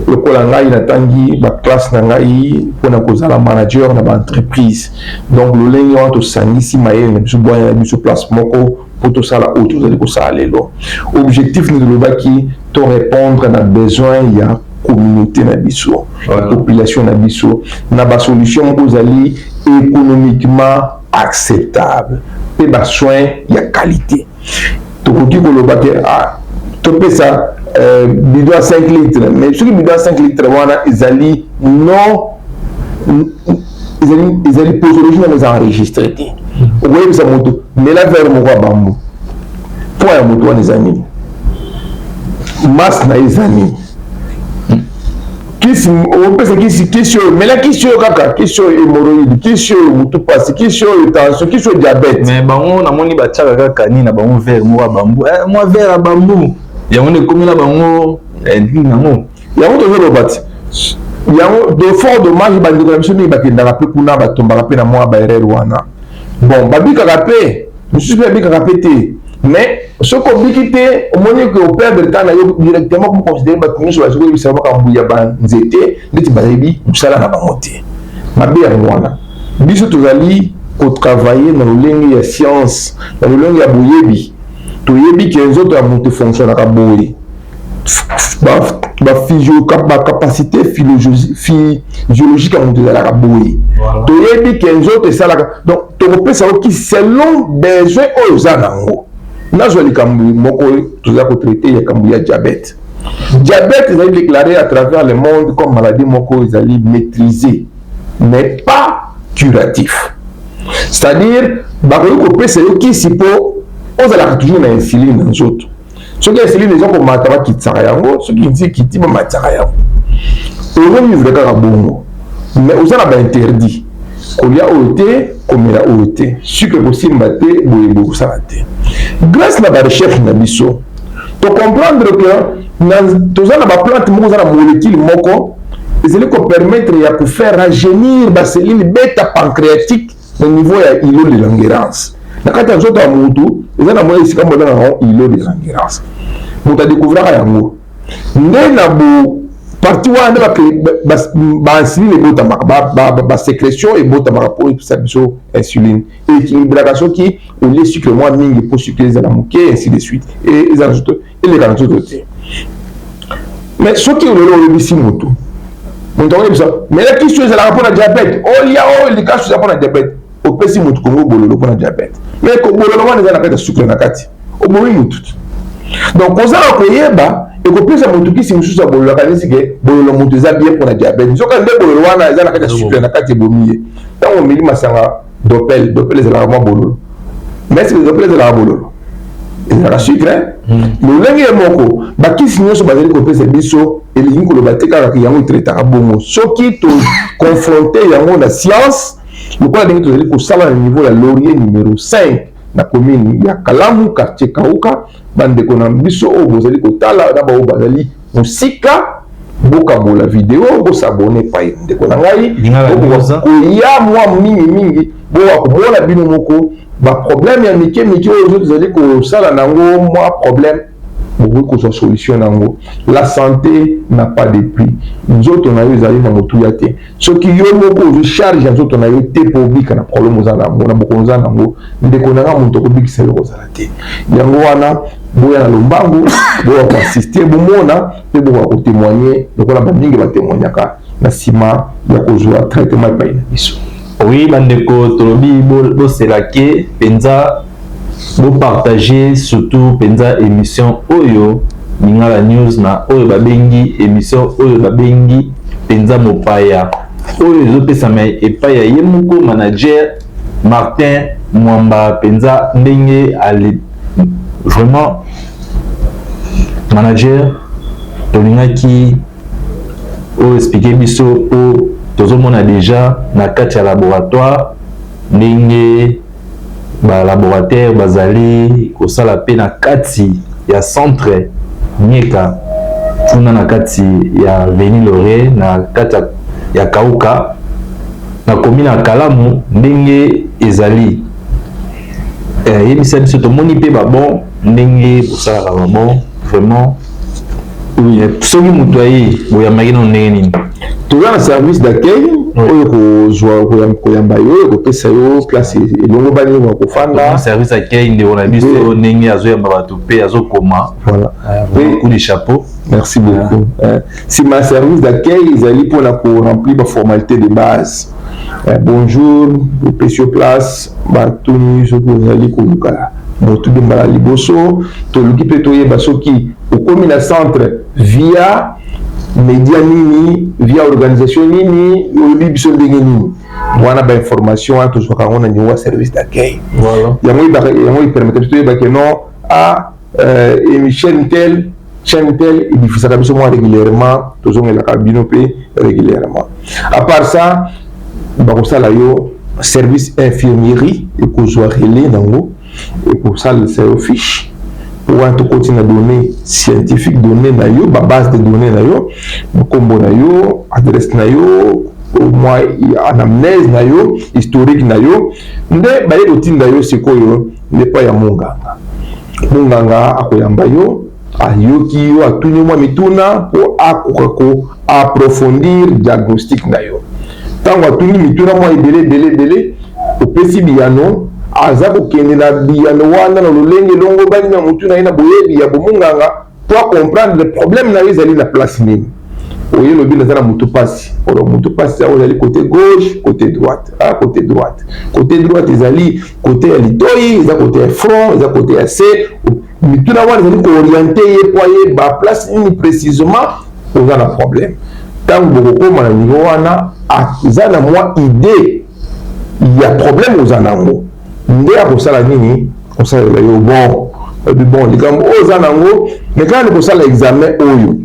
lokola ngai natangi baclasse na ngai mpona kozala manager na baentreprise. Donc lolenge wana tosangisi mayele na biso, bwanya na biso place moko mpo tosala oyo tozali kosala lelo. Objectif nde tolobaki, to répondre na besoin ya communauté na biso, population na biso, na basolution moko ezali économiquement acceptable mpe basoin ya qualité. Tokoki koloba ke ah, topesa bidon ya 5 litres, mais soki bidon ya 5 litres wana ezali non, ezali posologie nango eza enregistré te, okoyebisa moto mela verre moko ya bambu, poids ya moto wana eza nini, masse na ye eza nini? Kisi opesa kisi, kisi oyo mela, kisi oyo kaka, kisi oyo hémorroïde, kisi oyo mutu pasi, kisi oyo tension, kisi oyo diabète. Mais bango namoni batiaka kaka nini na bango, verre moko ya bambou, mwa verre ya bambou, yango nde ekomela bango nini yango. Yango tozoloba ti yango de fort dommage. Bandeko na biso mingi bakendaka mpe kuna, batombaka mpe na mwa baerreur wana. Bon, babikaka mpe, mosusu mpe babikaka mpe te. Mais soki obiki te, omoni ke operdre temps na yo directement. Koconsidérer bato nyonso bazi koyebisa makambo ya banzete ndeti bayebi mosala na bango te, mabe yango wana. Biso tozali kotravailler na lolenge ya science, na lolenge ya boyebi. Toyebi ke nzoto ya moto efonctionnaka boye, bacapacité physiologique ya moto ezalaka boye. Toyebi ke nzoto esalaka, donc tokopesa yo selon besoin oyo oza nango. Nazwa likambo moko toza kotraiter, likambo ya diabète. Diabète ezali déclaré à travers le monde comme maladie moko ezali maîtrisée mais pas curatif, c'est-à-dire bakoki kopesa yo kisi mpo ozalaka toujours na insuline na nzoto. Soki insuline eza komata, bakitisaka yango. Soki nti ekiti, bamatisaka yango. Ozovivre kaka bongo, mais oza na bainterdit: kolia oyo te, komela oyo te, sucre kosimba te, boye boye kosala te. Grâce na barecherche na biso, tocomprendre que toza na baplante moko, oza na molécule moko ezali kopermettre ya kofaire rajeunir bacellule bêta pancréatique na niveau ya îlot de Langerhans. Na kati ya nzoto ya mutu eza na mwa esika moko ebengaka îlot de Langerhans. Moto adécouvraka yango nde na bo partie wana nde bainsuline ebotamaka, basécrétion ebotamaka mpo epesa biso insuline. Équilibraka soki olie sucre mwa mingi mpo sucre ezala moke, ainsi de suite, ezala nzoto, eleka na nzoto te. Mais soki lelo oyebisi motu, moto akoyebisa: mela kisi oyo ezalaka mpona diabète, olia oyo likasu eza mpona diabète. Opesi motu kongo bololo mpona diabète, mais bololo wana eza na kati ya sucre na kati, obomi motu. Donc kozanga koyeba ekopesa motu kisi mosusu ya bololo, akanisi ke bololo motu eza bien mpona diabète, nzoka nde bololo wana eza na kati ya sucre na kati, ebomi ye. Ntango omeli masanga Dopel, Dopel ezalaka mwa bololo, mais est-ce Dopel ezalaka bololo? Ezalaka sucre. Lolenge ye moko, bakisi nyonso bazali kopesa biso elingi koloba te kaka yango etraitaka bongo. Soki toconfronter yango na science, lokola ndenge tozali kosala na niveau ya Laurier numéro 5 na commune ya Kalamu, quartier Kauka, bandeko na biso oyo bozali kotala na baoyo bazali mosika, bokabola video, bos'abonner epai ndeko na ngai. Koya mwa mingimingi, boka komona bino moko baproblème ya mike mike oyo tozali kosala nango mwa problème, bokoki kozwa solution nango. La santé n'a pas de prix. Nzoto na yo ezali na motuya te soki yo moko ozwi charge ya nzoto na yo te mpo obika na problème oza nango, na bokono oza nango. Ndeko na nga, moto akobikisa yo kozala te. Yango wana boya na lombangu, boya koassister, bomona mpe bokoka kotémoigner lokola bamingi batémoignaka na nsima ya kozwa traitement epai na biso. Oui, bandeko, tolobi boselake mpenza, bopartager surtout mpenza émission oyo Lingala News, na oyo babengi émission oyo babengi mpenza Mopaya, oyo ezopesama epai ya ye moko manager Martin Mwamba. Mpenza ndenge ale vraiment manager, tolingaki oyo expliquer biso mpo tozomona déjà na kati ya laboratoire ndenge balaboratoire bazali kosala mpe na kati ya centre Nyeka kuna na kati ya avenue Laurier, na kati ya Kauka, na commune ya Kalamu. Ndenge ezali, yebisa biso, tomoni mpe babon ndenge bosalaka babon vraiment. Oui. Soki moto aye, boyambaki nano ndenge nini? Toza na service d'accueil oyo kozwa koyamba yo, ekopesa yo place elongo bani ya kofanda. Service accueil, ndeko na biso, ndenge azoyamba bato mpe azokoma. Voilà. Coup de chapeau. Merci beaucoup. Nsima ya service d'accueil ezali mpona koremplir baformalité de base. Bonjour, opesi yo place, batuni soki ozali koluka motu nde mbala liboso. Toluki mpe toyeba soki okomi na centre via média nini, via organisation nini, oyebi biso ndenge nini. Wana bainformation wana tozwaka yango na niveau ya service d'accueil. Yango yango epermettre biso toyeba ke non, a émission tel Chaîne tel ediffusaka biso mwa régulièrement, tozongelaka bino mpe régulièrement. À part ça, bakosala yo service infirmerie, ekozwa relais nango, ekosalisa yo fiche wana. Tokoti na données scientifique, données na yo, babase de données na yo, nkombo na yo, adresse na yo, mwa anamnèse na yo, historique na yo. Nde baye kotinda yo sikoyo nde epai ya monganga. Monganga akoyamba yo, ayoki yo, atuni mwa mituna mpo akoka ko approfondir diagnostic na yo. Ntango atuni mituna mwa ebele ebele ebele, opesi biyano, aza kokende na biyano wana na lolenge elongo bani na motu na ye na boyebi ya bomonganga po acomprendre problème na yo ezali na place nini. Oye, lobi naza na motu pasi. Olo motu pasi yango ezali côté gauche, côté droite? Ah, côté droite. Côté droite ezali côté ya litoi, eza côté ya front, eza côté ya se? Mituna wana ezali koorienter ye po ayeba place nini précisément oza na problème. Ntango bokokóma na niveau wana, aza na mwa idée ya problème oza nango, nde akosala nini? Akosalela yo bon, oyebi bon likambo oyo oza nango, mais kaka kosala examen oyo.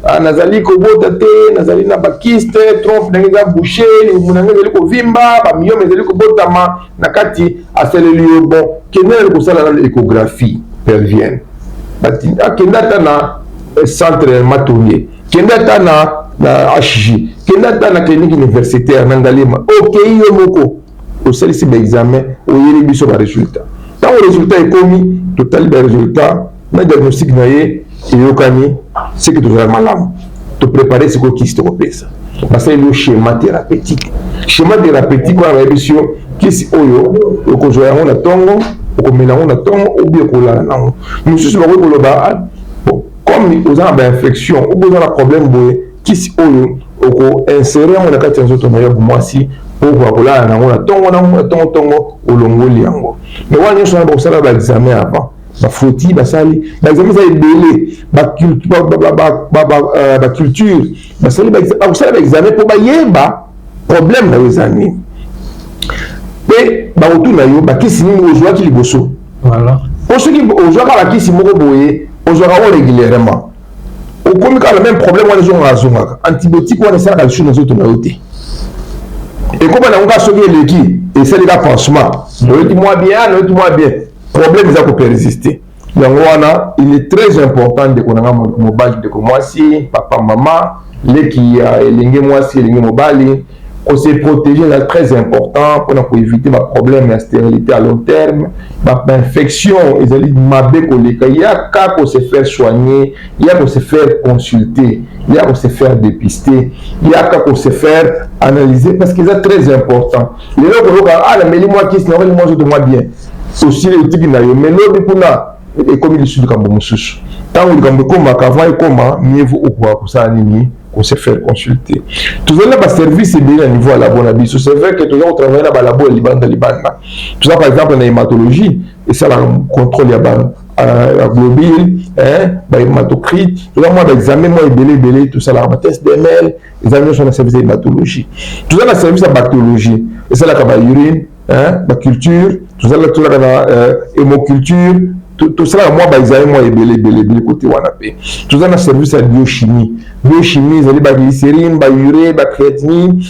Ah, nazali kobota te, nazali na bakystes, trompe ndenge eza bouché, libumu na ngai ezali kovimba, bamyomes ezali kobotama na kati. Asaleli yo bon, kende nani kosala nano échographie pelvienne. Akende ata na centre Matonge, kende ata na HJ, kende ata na clinique universitaire na Ngaliema. Okei yo moko, osalisi baexamen, oyeli biso barésultat. Ntango résultat ekomi, totali barésultat na diagnostic na ye, eyokani, seke tozala malamu. Toprépare sikoyo kisi tokopesa. Basaleli yo schéma thérapeutique. Schéma thérapeutique wana, bayebisi yo kisi oyo okozwa yango na ntongo, okomela yango na ntongo, obi okolala nango. Mosusu bakoki koloba: bon, comme oza na bainfection, obi oza na problème boye, kisi oyo okoinsérer yango na kati ya nzoto na yo mwasi, po okoka kolala nango na ntongo, nango na ntongo ntongo olongoli yango. Mais wana nyonso wana, bakosala baexamen avant, bafrottis, basali baexamen eza ebele, baculture, basali, bakosala baexamen mpo bayeba problème na yo eza nini. Mpe bakotuna yo bakisi nini ozwaki liboso, po soki ozwaka bakisi moko boye, ozwaka yango régulièrement, okomi kaka na même problème wana, ezongaka azongaka, antibiotique wana esalaka lisusu na nzoto na yo te. Ekóma nango kaka soki eleki, esali ka pansement, oyoki mwa bien, oyoki mwa bien, problème eza kopersister. Yango wana, il est très important, ndeko na nga mobali, ndeko mwasi, papa, mama, leki ya elenge mwasi, elenge mobali, kose protéger eza très important mpona koéviter baproblème ya stérilité à long terme, bainfection ezali mabe koleka. Yaka kose faire soigner, ya kose faire consulter, ya kose faire dépister, yaka kose faire analyser, parce que eza très important. Lelo koyoka: ah, nameli mwa kisi, nakoli mwa nzoto mwa bien, osili, otiki na yo. Mais lobi kuna ekomi lisusu likambo mosusu. Ntango likambo ekomaka, avant ekoma, mieux vaut okoka kosala nini? Kose faire consulter. Tozali na baservice ebele na niveau ya labo na biso. C'est vrai que toza kotravailler na balabo ya libanda libanda. Toza par exemple na hématologie, esalaka contrôle ya baglobule, bahématocrite. Toza mwa baexamen mwa ebele ebele, tosalaka batest DML, eza nyonso na service ya hématologie. Toza na service ya bactériologie, esalaka baurine, baculture, tozalaka na hémoculture, tosalaka mwa baexamen mwa ebele ebele ebele kote wana. Mpe toza na service ya biochimie. Biochimie ezali baglycérine, baurée, bacréatinine,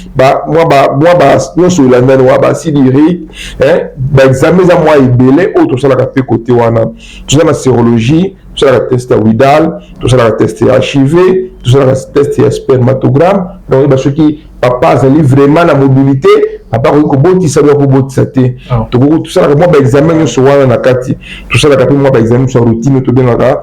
mwa nyonso elandani wa baacide urique. Baexamen eza mwa ebele oyo tosalaka mpe kote wana. Toza na sérologie, tosalaka test ya Widal, tosalaka test ya HIV, tosalaka test ya spermatogramme, donc oyeba soki papa azali vraiment na mobilité, papa akoki kobotisa to akobotisa te. Tokoki tosalaka mwa baexamen nyonso wana na kati. Tosalaka mpe mwa baexamen nyonso ya routine tobengaka.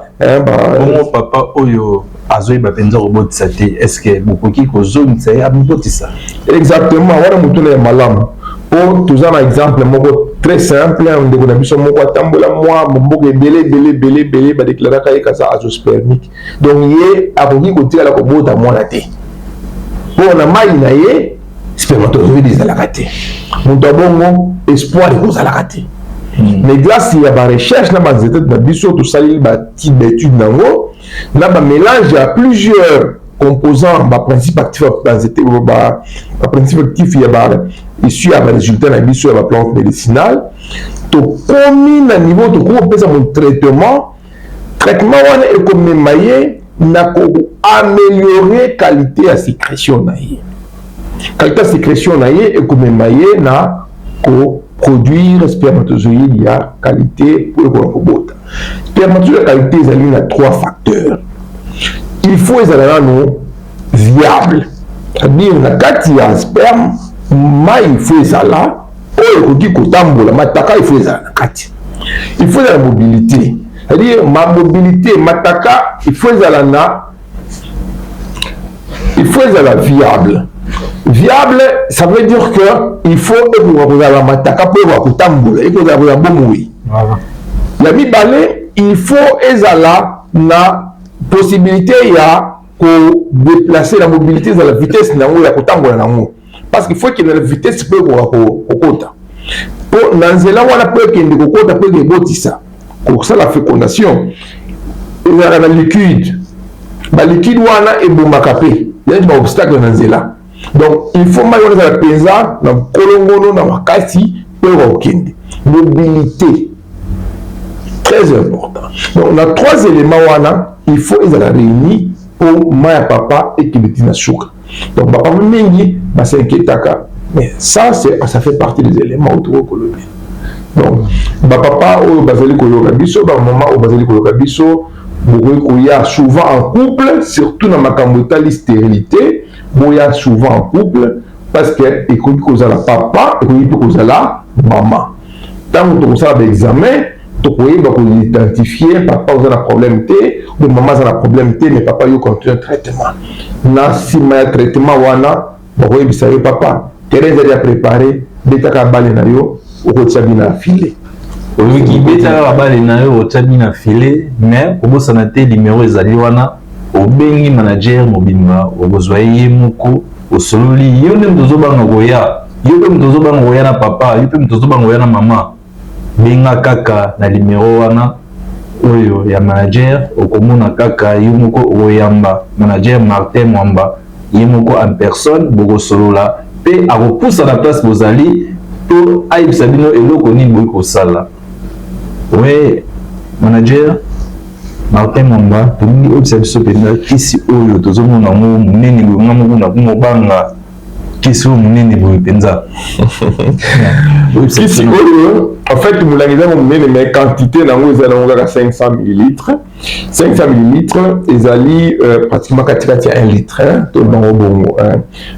Bongo papa oyo azoyeba mpenza kobotisa te, est ce que bokoki kozongisa ye amibotisa? Exactement, wana motuna ya malamu, po toza na exemple moko très simple. Ndeko na biso moko atambola mwa mboka ebele ebele ebele ebele, badéclaraka ye kaza azoospermique, donc ye akoki kotikala kobota mwana te, mpo na mai na ye spermatozoïde ezalaka te. Moto abongo, espoir ekozalaka te. Mais grâce ya barecherche na banzete na biso, tosali batype d'étude nango na bamélange ya plusieurs composants, baprincipe actif ya banzete, baprincipe actif ya ba issu ya barésultat na biso ya baplante médicinale, tokomi na niveau tokoki kopesa mo traitement. Traitement wana ekomema ye na koaméliorer qualité ya sécrétion na ye. Qualité ya sécrétion na ye ekomema ye na koproduire spermatozoïde ya qualité mpo ekoka kobota. Spermatozoïde ya qualité ezali na trois facteurs. Il faut ezala nano viable, c'est-à-dire na kati ya sperme, mai il faut ezala oyo ekoki kotambola, mataka il faut ezala na kati. Il faut ezala mobilité, c'est-à-dire ma mobilité mataka il faut ezala na, il faut ezala viable. Viable, ça veut dire que il faut ekoka kozala mataka mpo ekoka kotambola, ekozala kozala bomoi. Ya mibale, il faut ezala na possibilité ya kodéplacer, la mobilité, ezala vitesse na yango ya kotambola nango, parce qu'il faut ekende na vitesse mpo ekoka kokota mpo na nzela wana, mpo ekende kokota, mpo eke ebotisa, kosala fécondation. Ezalaka na liquide, baliquide wana ebomaka mpe yanti baobstacle na nzela. Donc il faut mai wana ezala mpenza na kolongono na makasi mpo ekoka kokende. Mobilité, très important. Donc na trois éléments wana, il faut ezala réuni mpo mai ya papa ekende ti na suka. Donc bapapa mingi bas'inquiétaka, mais ça, c'est ça fait partie des éléments oyo tokoki kolobi. Donc bapapa oyo bazali koyoka biso, bamama oyo bazali koyoka biso, bokoki koya souvent en couple, surtout na makambo etali stérilité. Boya souvent en couple, parce que ekoki kozala papa, ekoki mpe kozala mama. Ntango tokosala baexamen, tokoyeba koidentifier: papa oza na problème te, ou mama aza na problème te, mais papa, yo continue traitement. Na nsima ya traitement wana, bakoyebisa yo: papa, terrain ezali ya préparé, betaka balle na yo, okotia but na filet. Oyoki? Betaka baballe na yo, otia but na filet. Mais kobosana te, numéro ezali wana. Obengi manager mobimba, okozwa ye moko, osololi. Yo nde moto ozobanga koya, yo mpe moto ozobanga koya na papa, yo mpe moto ozobanga koya na mama, benga kaka na numéro wana oyo ya manager. Okomona kaka ye moko, okoyamba manager Martin Mwamba ye moko en personne. Bokosolola mpe akopusa na place bozali to ayebisa bino eloko nini boyi kosala. We manager Martin Mwamba, tolingi oyebisa biso mpenza kisi oyo tozomona yango monene boye. Nga moko nakomobanga kisi oyo monene boye mpenza. Kisi oyo, en fait, molangi eza monene, mais quantité nango eza nango kaka 500 millilitres. 500 millilitres ezali pratiquement katikati ya 1 litre, to bango bongo.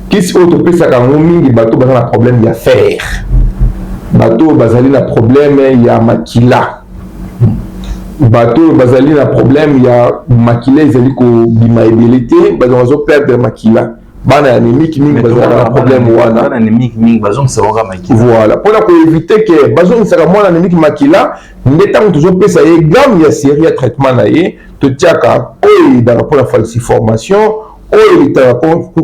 Kisi oyo topesaka yango mingi bato baza na problème ya fer, bato oyo bazali na problème ya makila, bato oyo bazali na problème ya makila ezali kobima ebele te, bato bazoperdre makila, bana ya anémique mingi bazalaka na problème wana. Voilà, mpona koéviter ke bazongisaka mwana anémique makila, nde ntango tozopesa ye gamme ya série ya traitement na ye, totiaka oyo eyidaka mpona falciformation, oyo eyitaka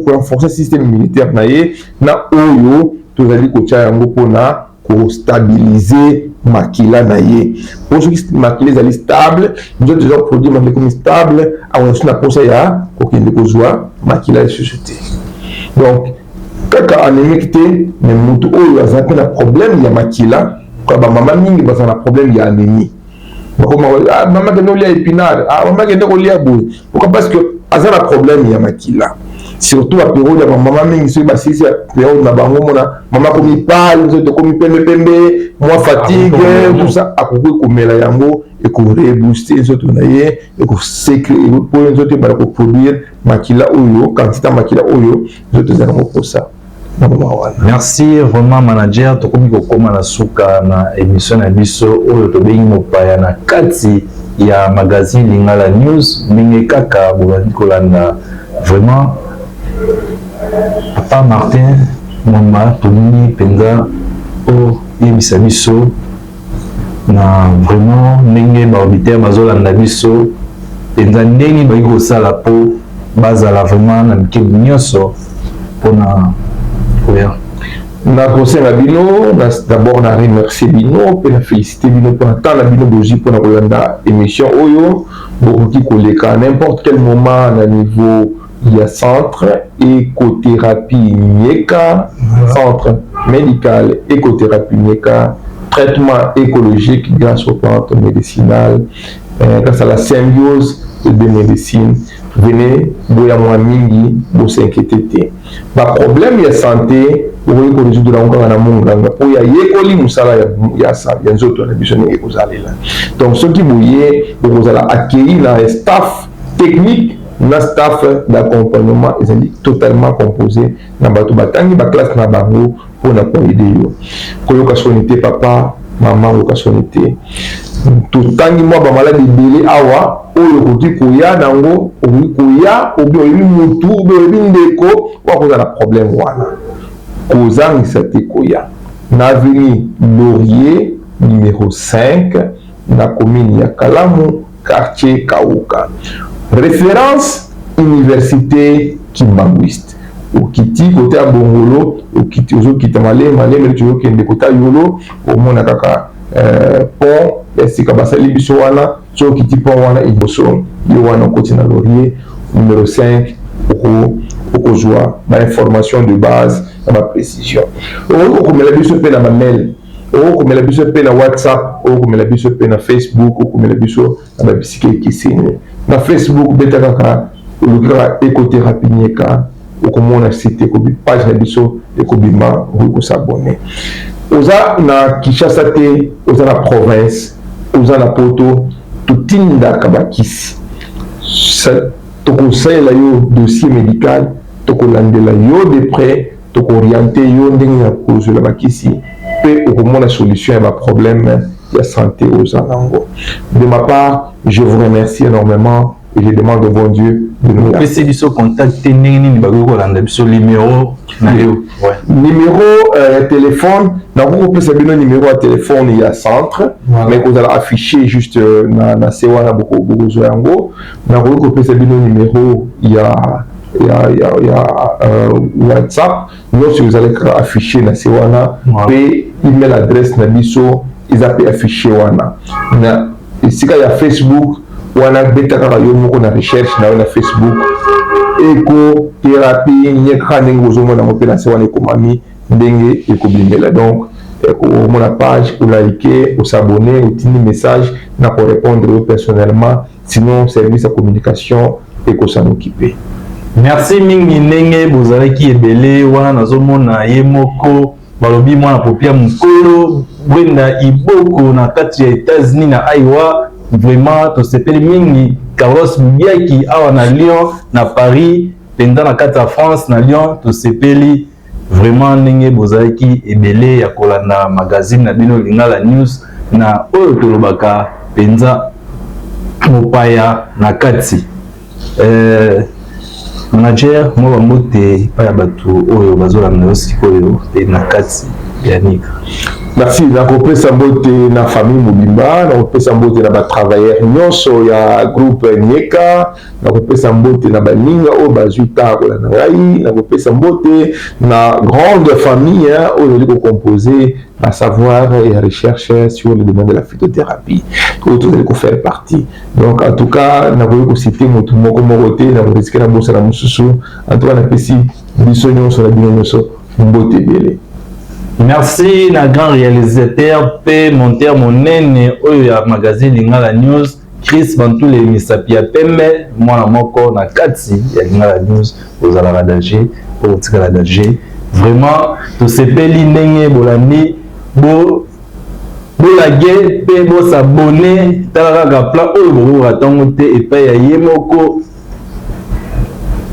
korenforcer système immunitaire na ye, na oyo tozali kotia yango mpona kostabiliser makila na ye. Po soki makila ezali stable, nzoto eza koproduire makila ekomi stable, akoza na mposa ya kokende kozwa makila lisusu te. Donc kaka anémique te, mais motu oyo aza mpe na problème ya makila, kwa bamama mingi baza na problème ya anémie, bakoma: ah, mama, kende kolia épinard, ah, mama, kende kolia boye. Pourquoi? Parce que aza na problème ya makila, surtout bapériode ya bamama mingi. Soki basilisi ya période na bango, mona mama akomi pâle, nzoto ekomi pembe pembe, mwa fatigue, tout ça. Akoki komela yango, ekorebooster nzoto na ye, po nzoto ebala koproduire makila oyo, quantité ya makila oyo nzoto eza nango mposa na moma wana. Merci vraiment, manager. Tokomi kokóma na suka na émission na biso oyo tobengi Mopaya na kati ya magazine Lingala News. Ndenge kaka bobandi kolanda, vraiment, papa Martin Mwamba, tolingi mpenza oyebisa biso na vraiment ndenge baauditeur bazolanda biso mpenza, ndenge bakoki kosala mpo bazala vraiment na mikebi nyonso mpona koya. Nakosenga bino d'abord na remercier bino mpe na féliciter bino mpona temps na bino bozwi mpona kolanda émission oyo. Bokoki koleka n'importe quel moment na niveau ya centre écothérapie Nyeka, centre médical écothérapie Nyeka, traitement écologique grâce aux plantes médicinales. Grâce à la symbiose de médecine. Venez, boya mwa mingi, bos'inquiéter te. Baproblème ya santé, okoki korésoudre yango kaka na monganga oyo ayekoli mosala ya nzoto na biso ndenge ekozalela. Donc soki boye, bokozala accueilli na staff technique, na staff d'accompagnement ezali totalement composé na bato batangi baclasse na bango mpona koaider yo. Koyoka soni te, papa, mama, koyoka soni te. Totangi mwa bamaladi ebele awa oyo okoki koya nango, okoki koya obi oyebi mutu obi oyebi ndeko oyo akozala na problème wana, kozangisa te koya na avenue Laurier numéro 5, na commune ya Kalamu, quartier Kauka, référence université Kimbanguiste. Okiti kote ya Bongolo, okiti, ozokita maleme maleme neti ozokende kota Yolo, omona kaka pont ya sika basali biso wana. So okiti pont wana, liboso yo wana, okoti na Laurier numéro 5, okozwa bainformation de base na baprécision. Okoki kokomela biso mpe na bamail, okokomela biso mpe na WhatsApp, okokomela biso mpe na Facebook, okomela biso na babisika ekeseni. Na Facebook, beta kaka, oluki kaka Ecothérapie Nyeka, okomona site ekobi, page na biso ekobima, okoki kos'abonner. Oza na Kinshasa te, oza na province, oza na Poto, totindaka bakisi. Tokosalela yo dossier médical, tokolandela yo de près, tokoorienter yo ndenge ya kozwela bakisi mpe okomona solution ya baproblème ya santé oza nango. De ma part, je vous remercie énormément et je demande au bon Dieu de nous Opesi biso contact te, ndenge nini bakoki kolanda biso, numéro na yo? Numéro ya téléphone, nakoki kopesa bino numéro ya téléphone ya centre, mais kozala affiché juste na se wana, bokozwa yango. Nakoki kopesa bino numéro ya WhatsApp, nyonso ezali kaka affiché na se wana. Mpe email adresse na biso eza mpe affiché wana. Na esika ya Facebook wana, beta kaka yo moko na recherche na yo na Facebook, Ecothérapie Nye, kaka ndenge ozomona yango mpe na se wana ekomami ndenge ekobimela. Donc omona page, olike, os'abonner, otindi message, na korépondre yo personnellement. Sinon, service ya communication ekos'en occuper. Merci mingi ndenge bozalaki ebele wana. Nazomona ye moko, balobi mwana popia mokolo Brenda Iboko na kati ya États-Unis na Iowa. Vraiment tosepeli mingi. Carlos Bibiaki awa na Lyon, na Paris mpenza, na kati ya France, na Lyon. Tosepeli vraiment ndenge bozalaki ebele ya kolanda magazine na bino Lingala News, na oyo tolobaka mpenza mopaya na kati. Manager, mwa bambote epai ya bato oyo bazolanda yo sikoyo mpe na kati ya Nika. Merci. Nakopesa mbote na famille mobimba, nakopesa mbote na batravailleur nyonso ya groupe Nieka, nakopesa mbote na baninga oyo bazwi temps kolanda ngai, nakopesa mbote na grande famille oyo ezali kocompose na savoir et recherche sur le domaine de la phytothérapie oyo tozali kofaire partie. Donc en tout cas, nakoki kociter motu moko moko te, nakorisquer na bosana mosusu. En tout cas, napesi biso nyonso na bino nyonso mbote ebele. Merci na grand réalisateur mpe monteur monene oyo ya magazine Lingala News, Chris Bantule Misapi ya pembe, mwana moko na kati ya Lingala News. Ozalaka danger mpo kotikala danger. Vraiment tosepeli ndenge bolandi. Bo bolage mpe bos'abonner. Tala kaka plan oyo bokokoka ntango te epai ya ye moko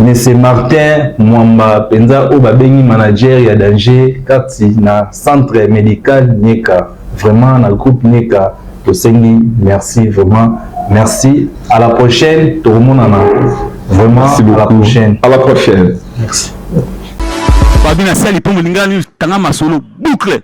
Monsieur Martin Mwamba mpenza, oyo babengi manager ya danger kati na centre médical Nieka, vraiment na groupe Nieka. Tosengi merci, vraiment merci. À la prochaine, tokomonana vraiment. Merci. À la prochaine. À la prochaine. Merci. Babi na sali mpo molingani tanga masolo boucle.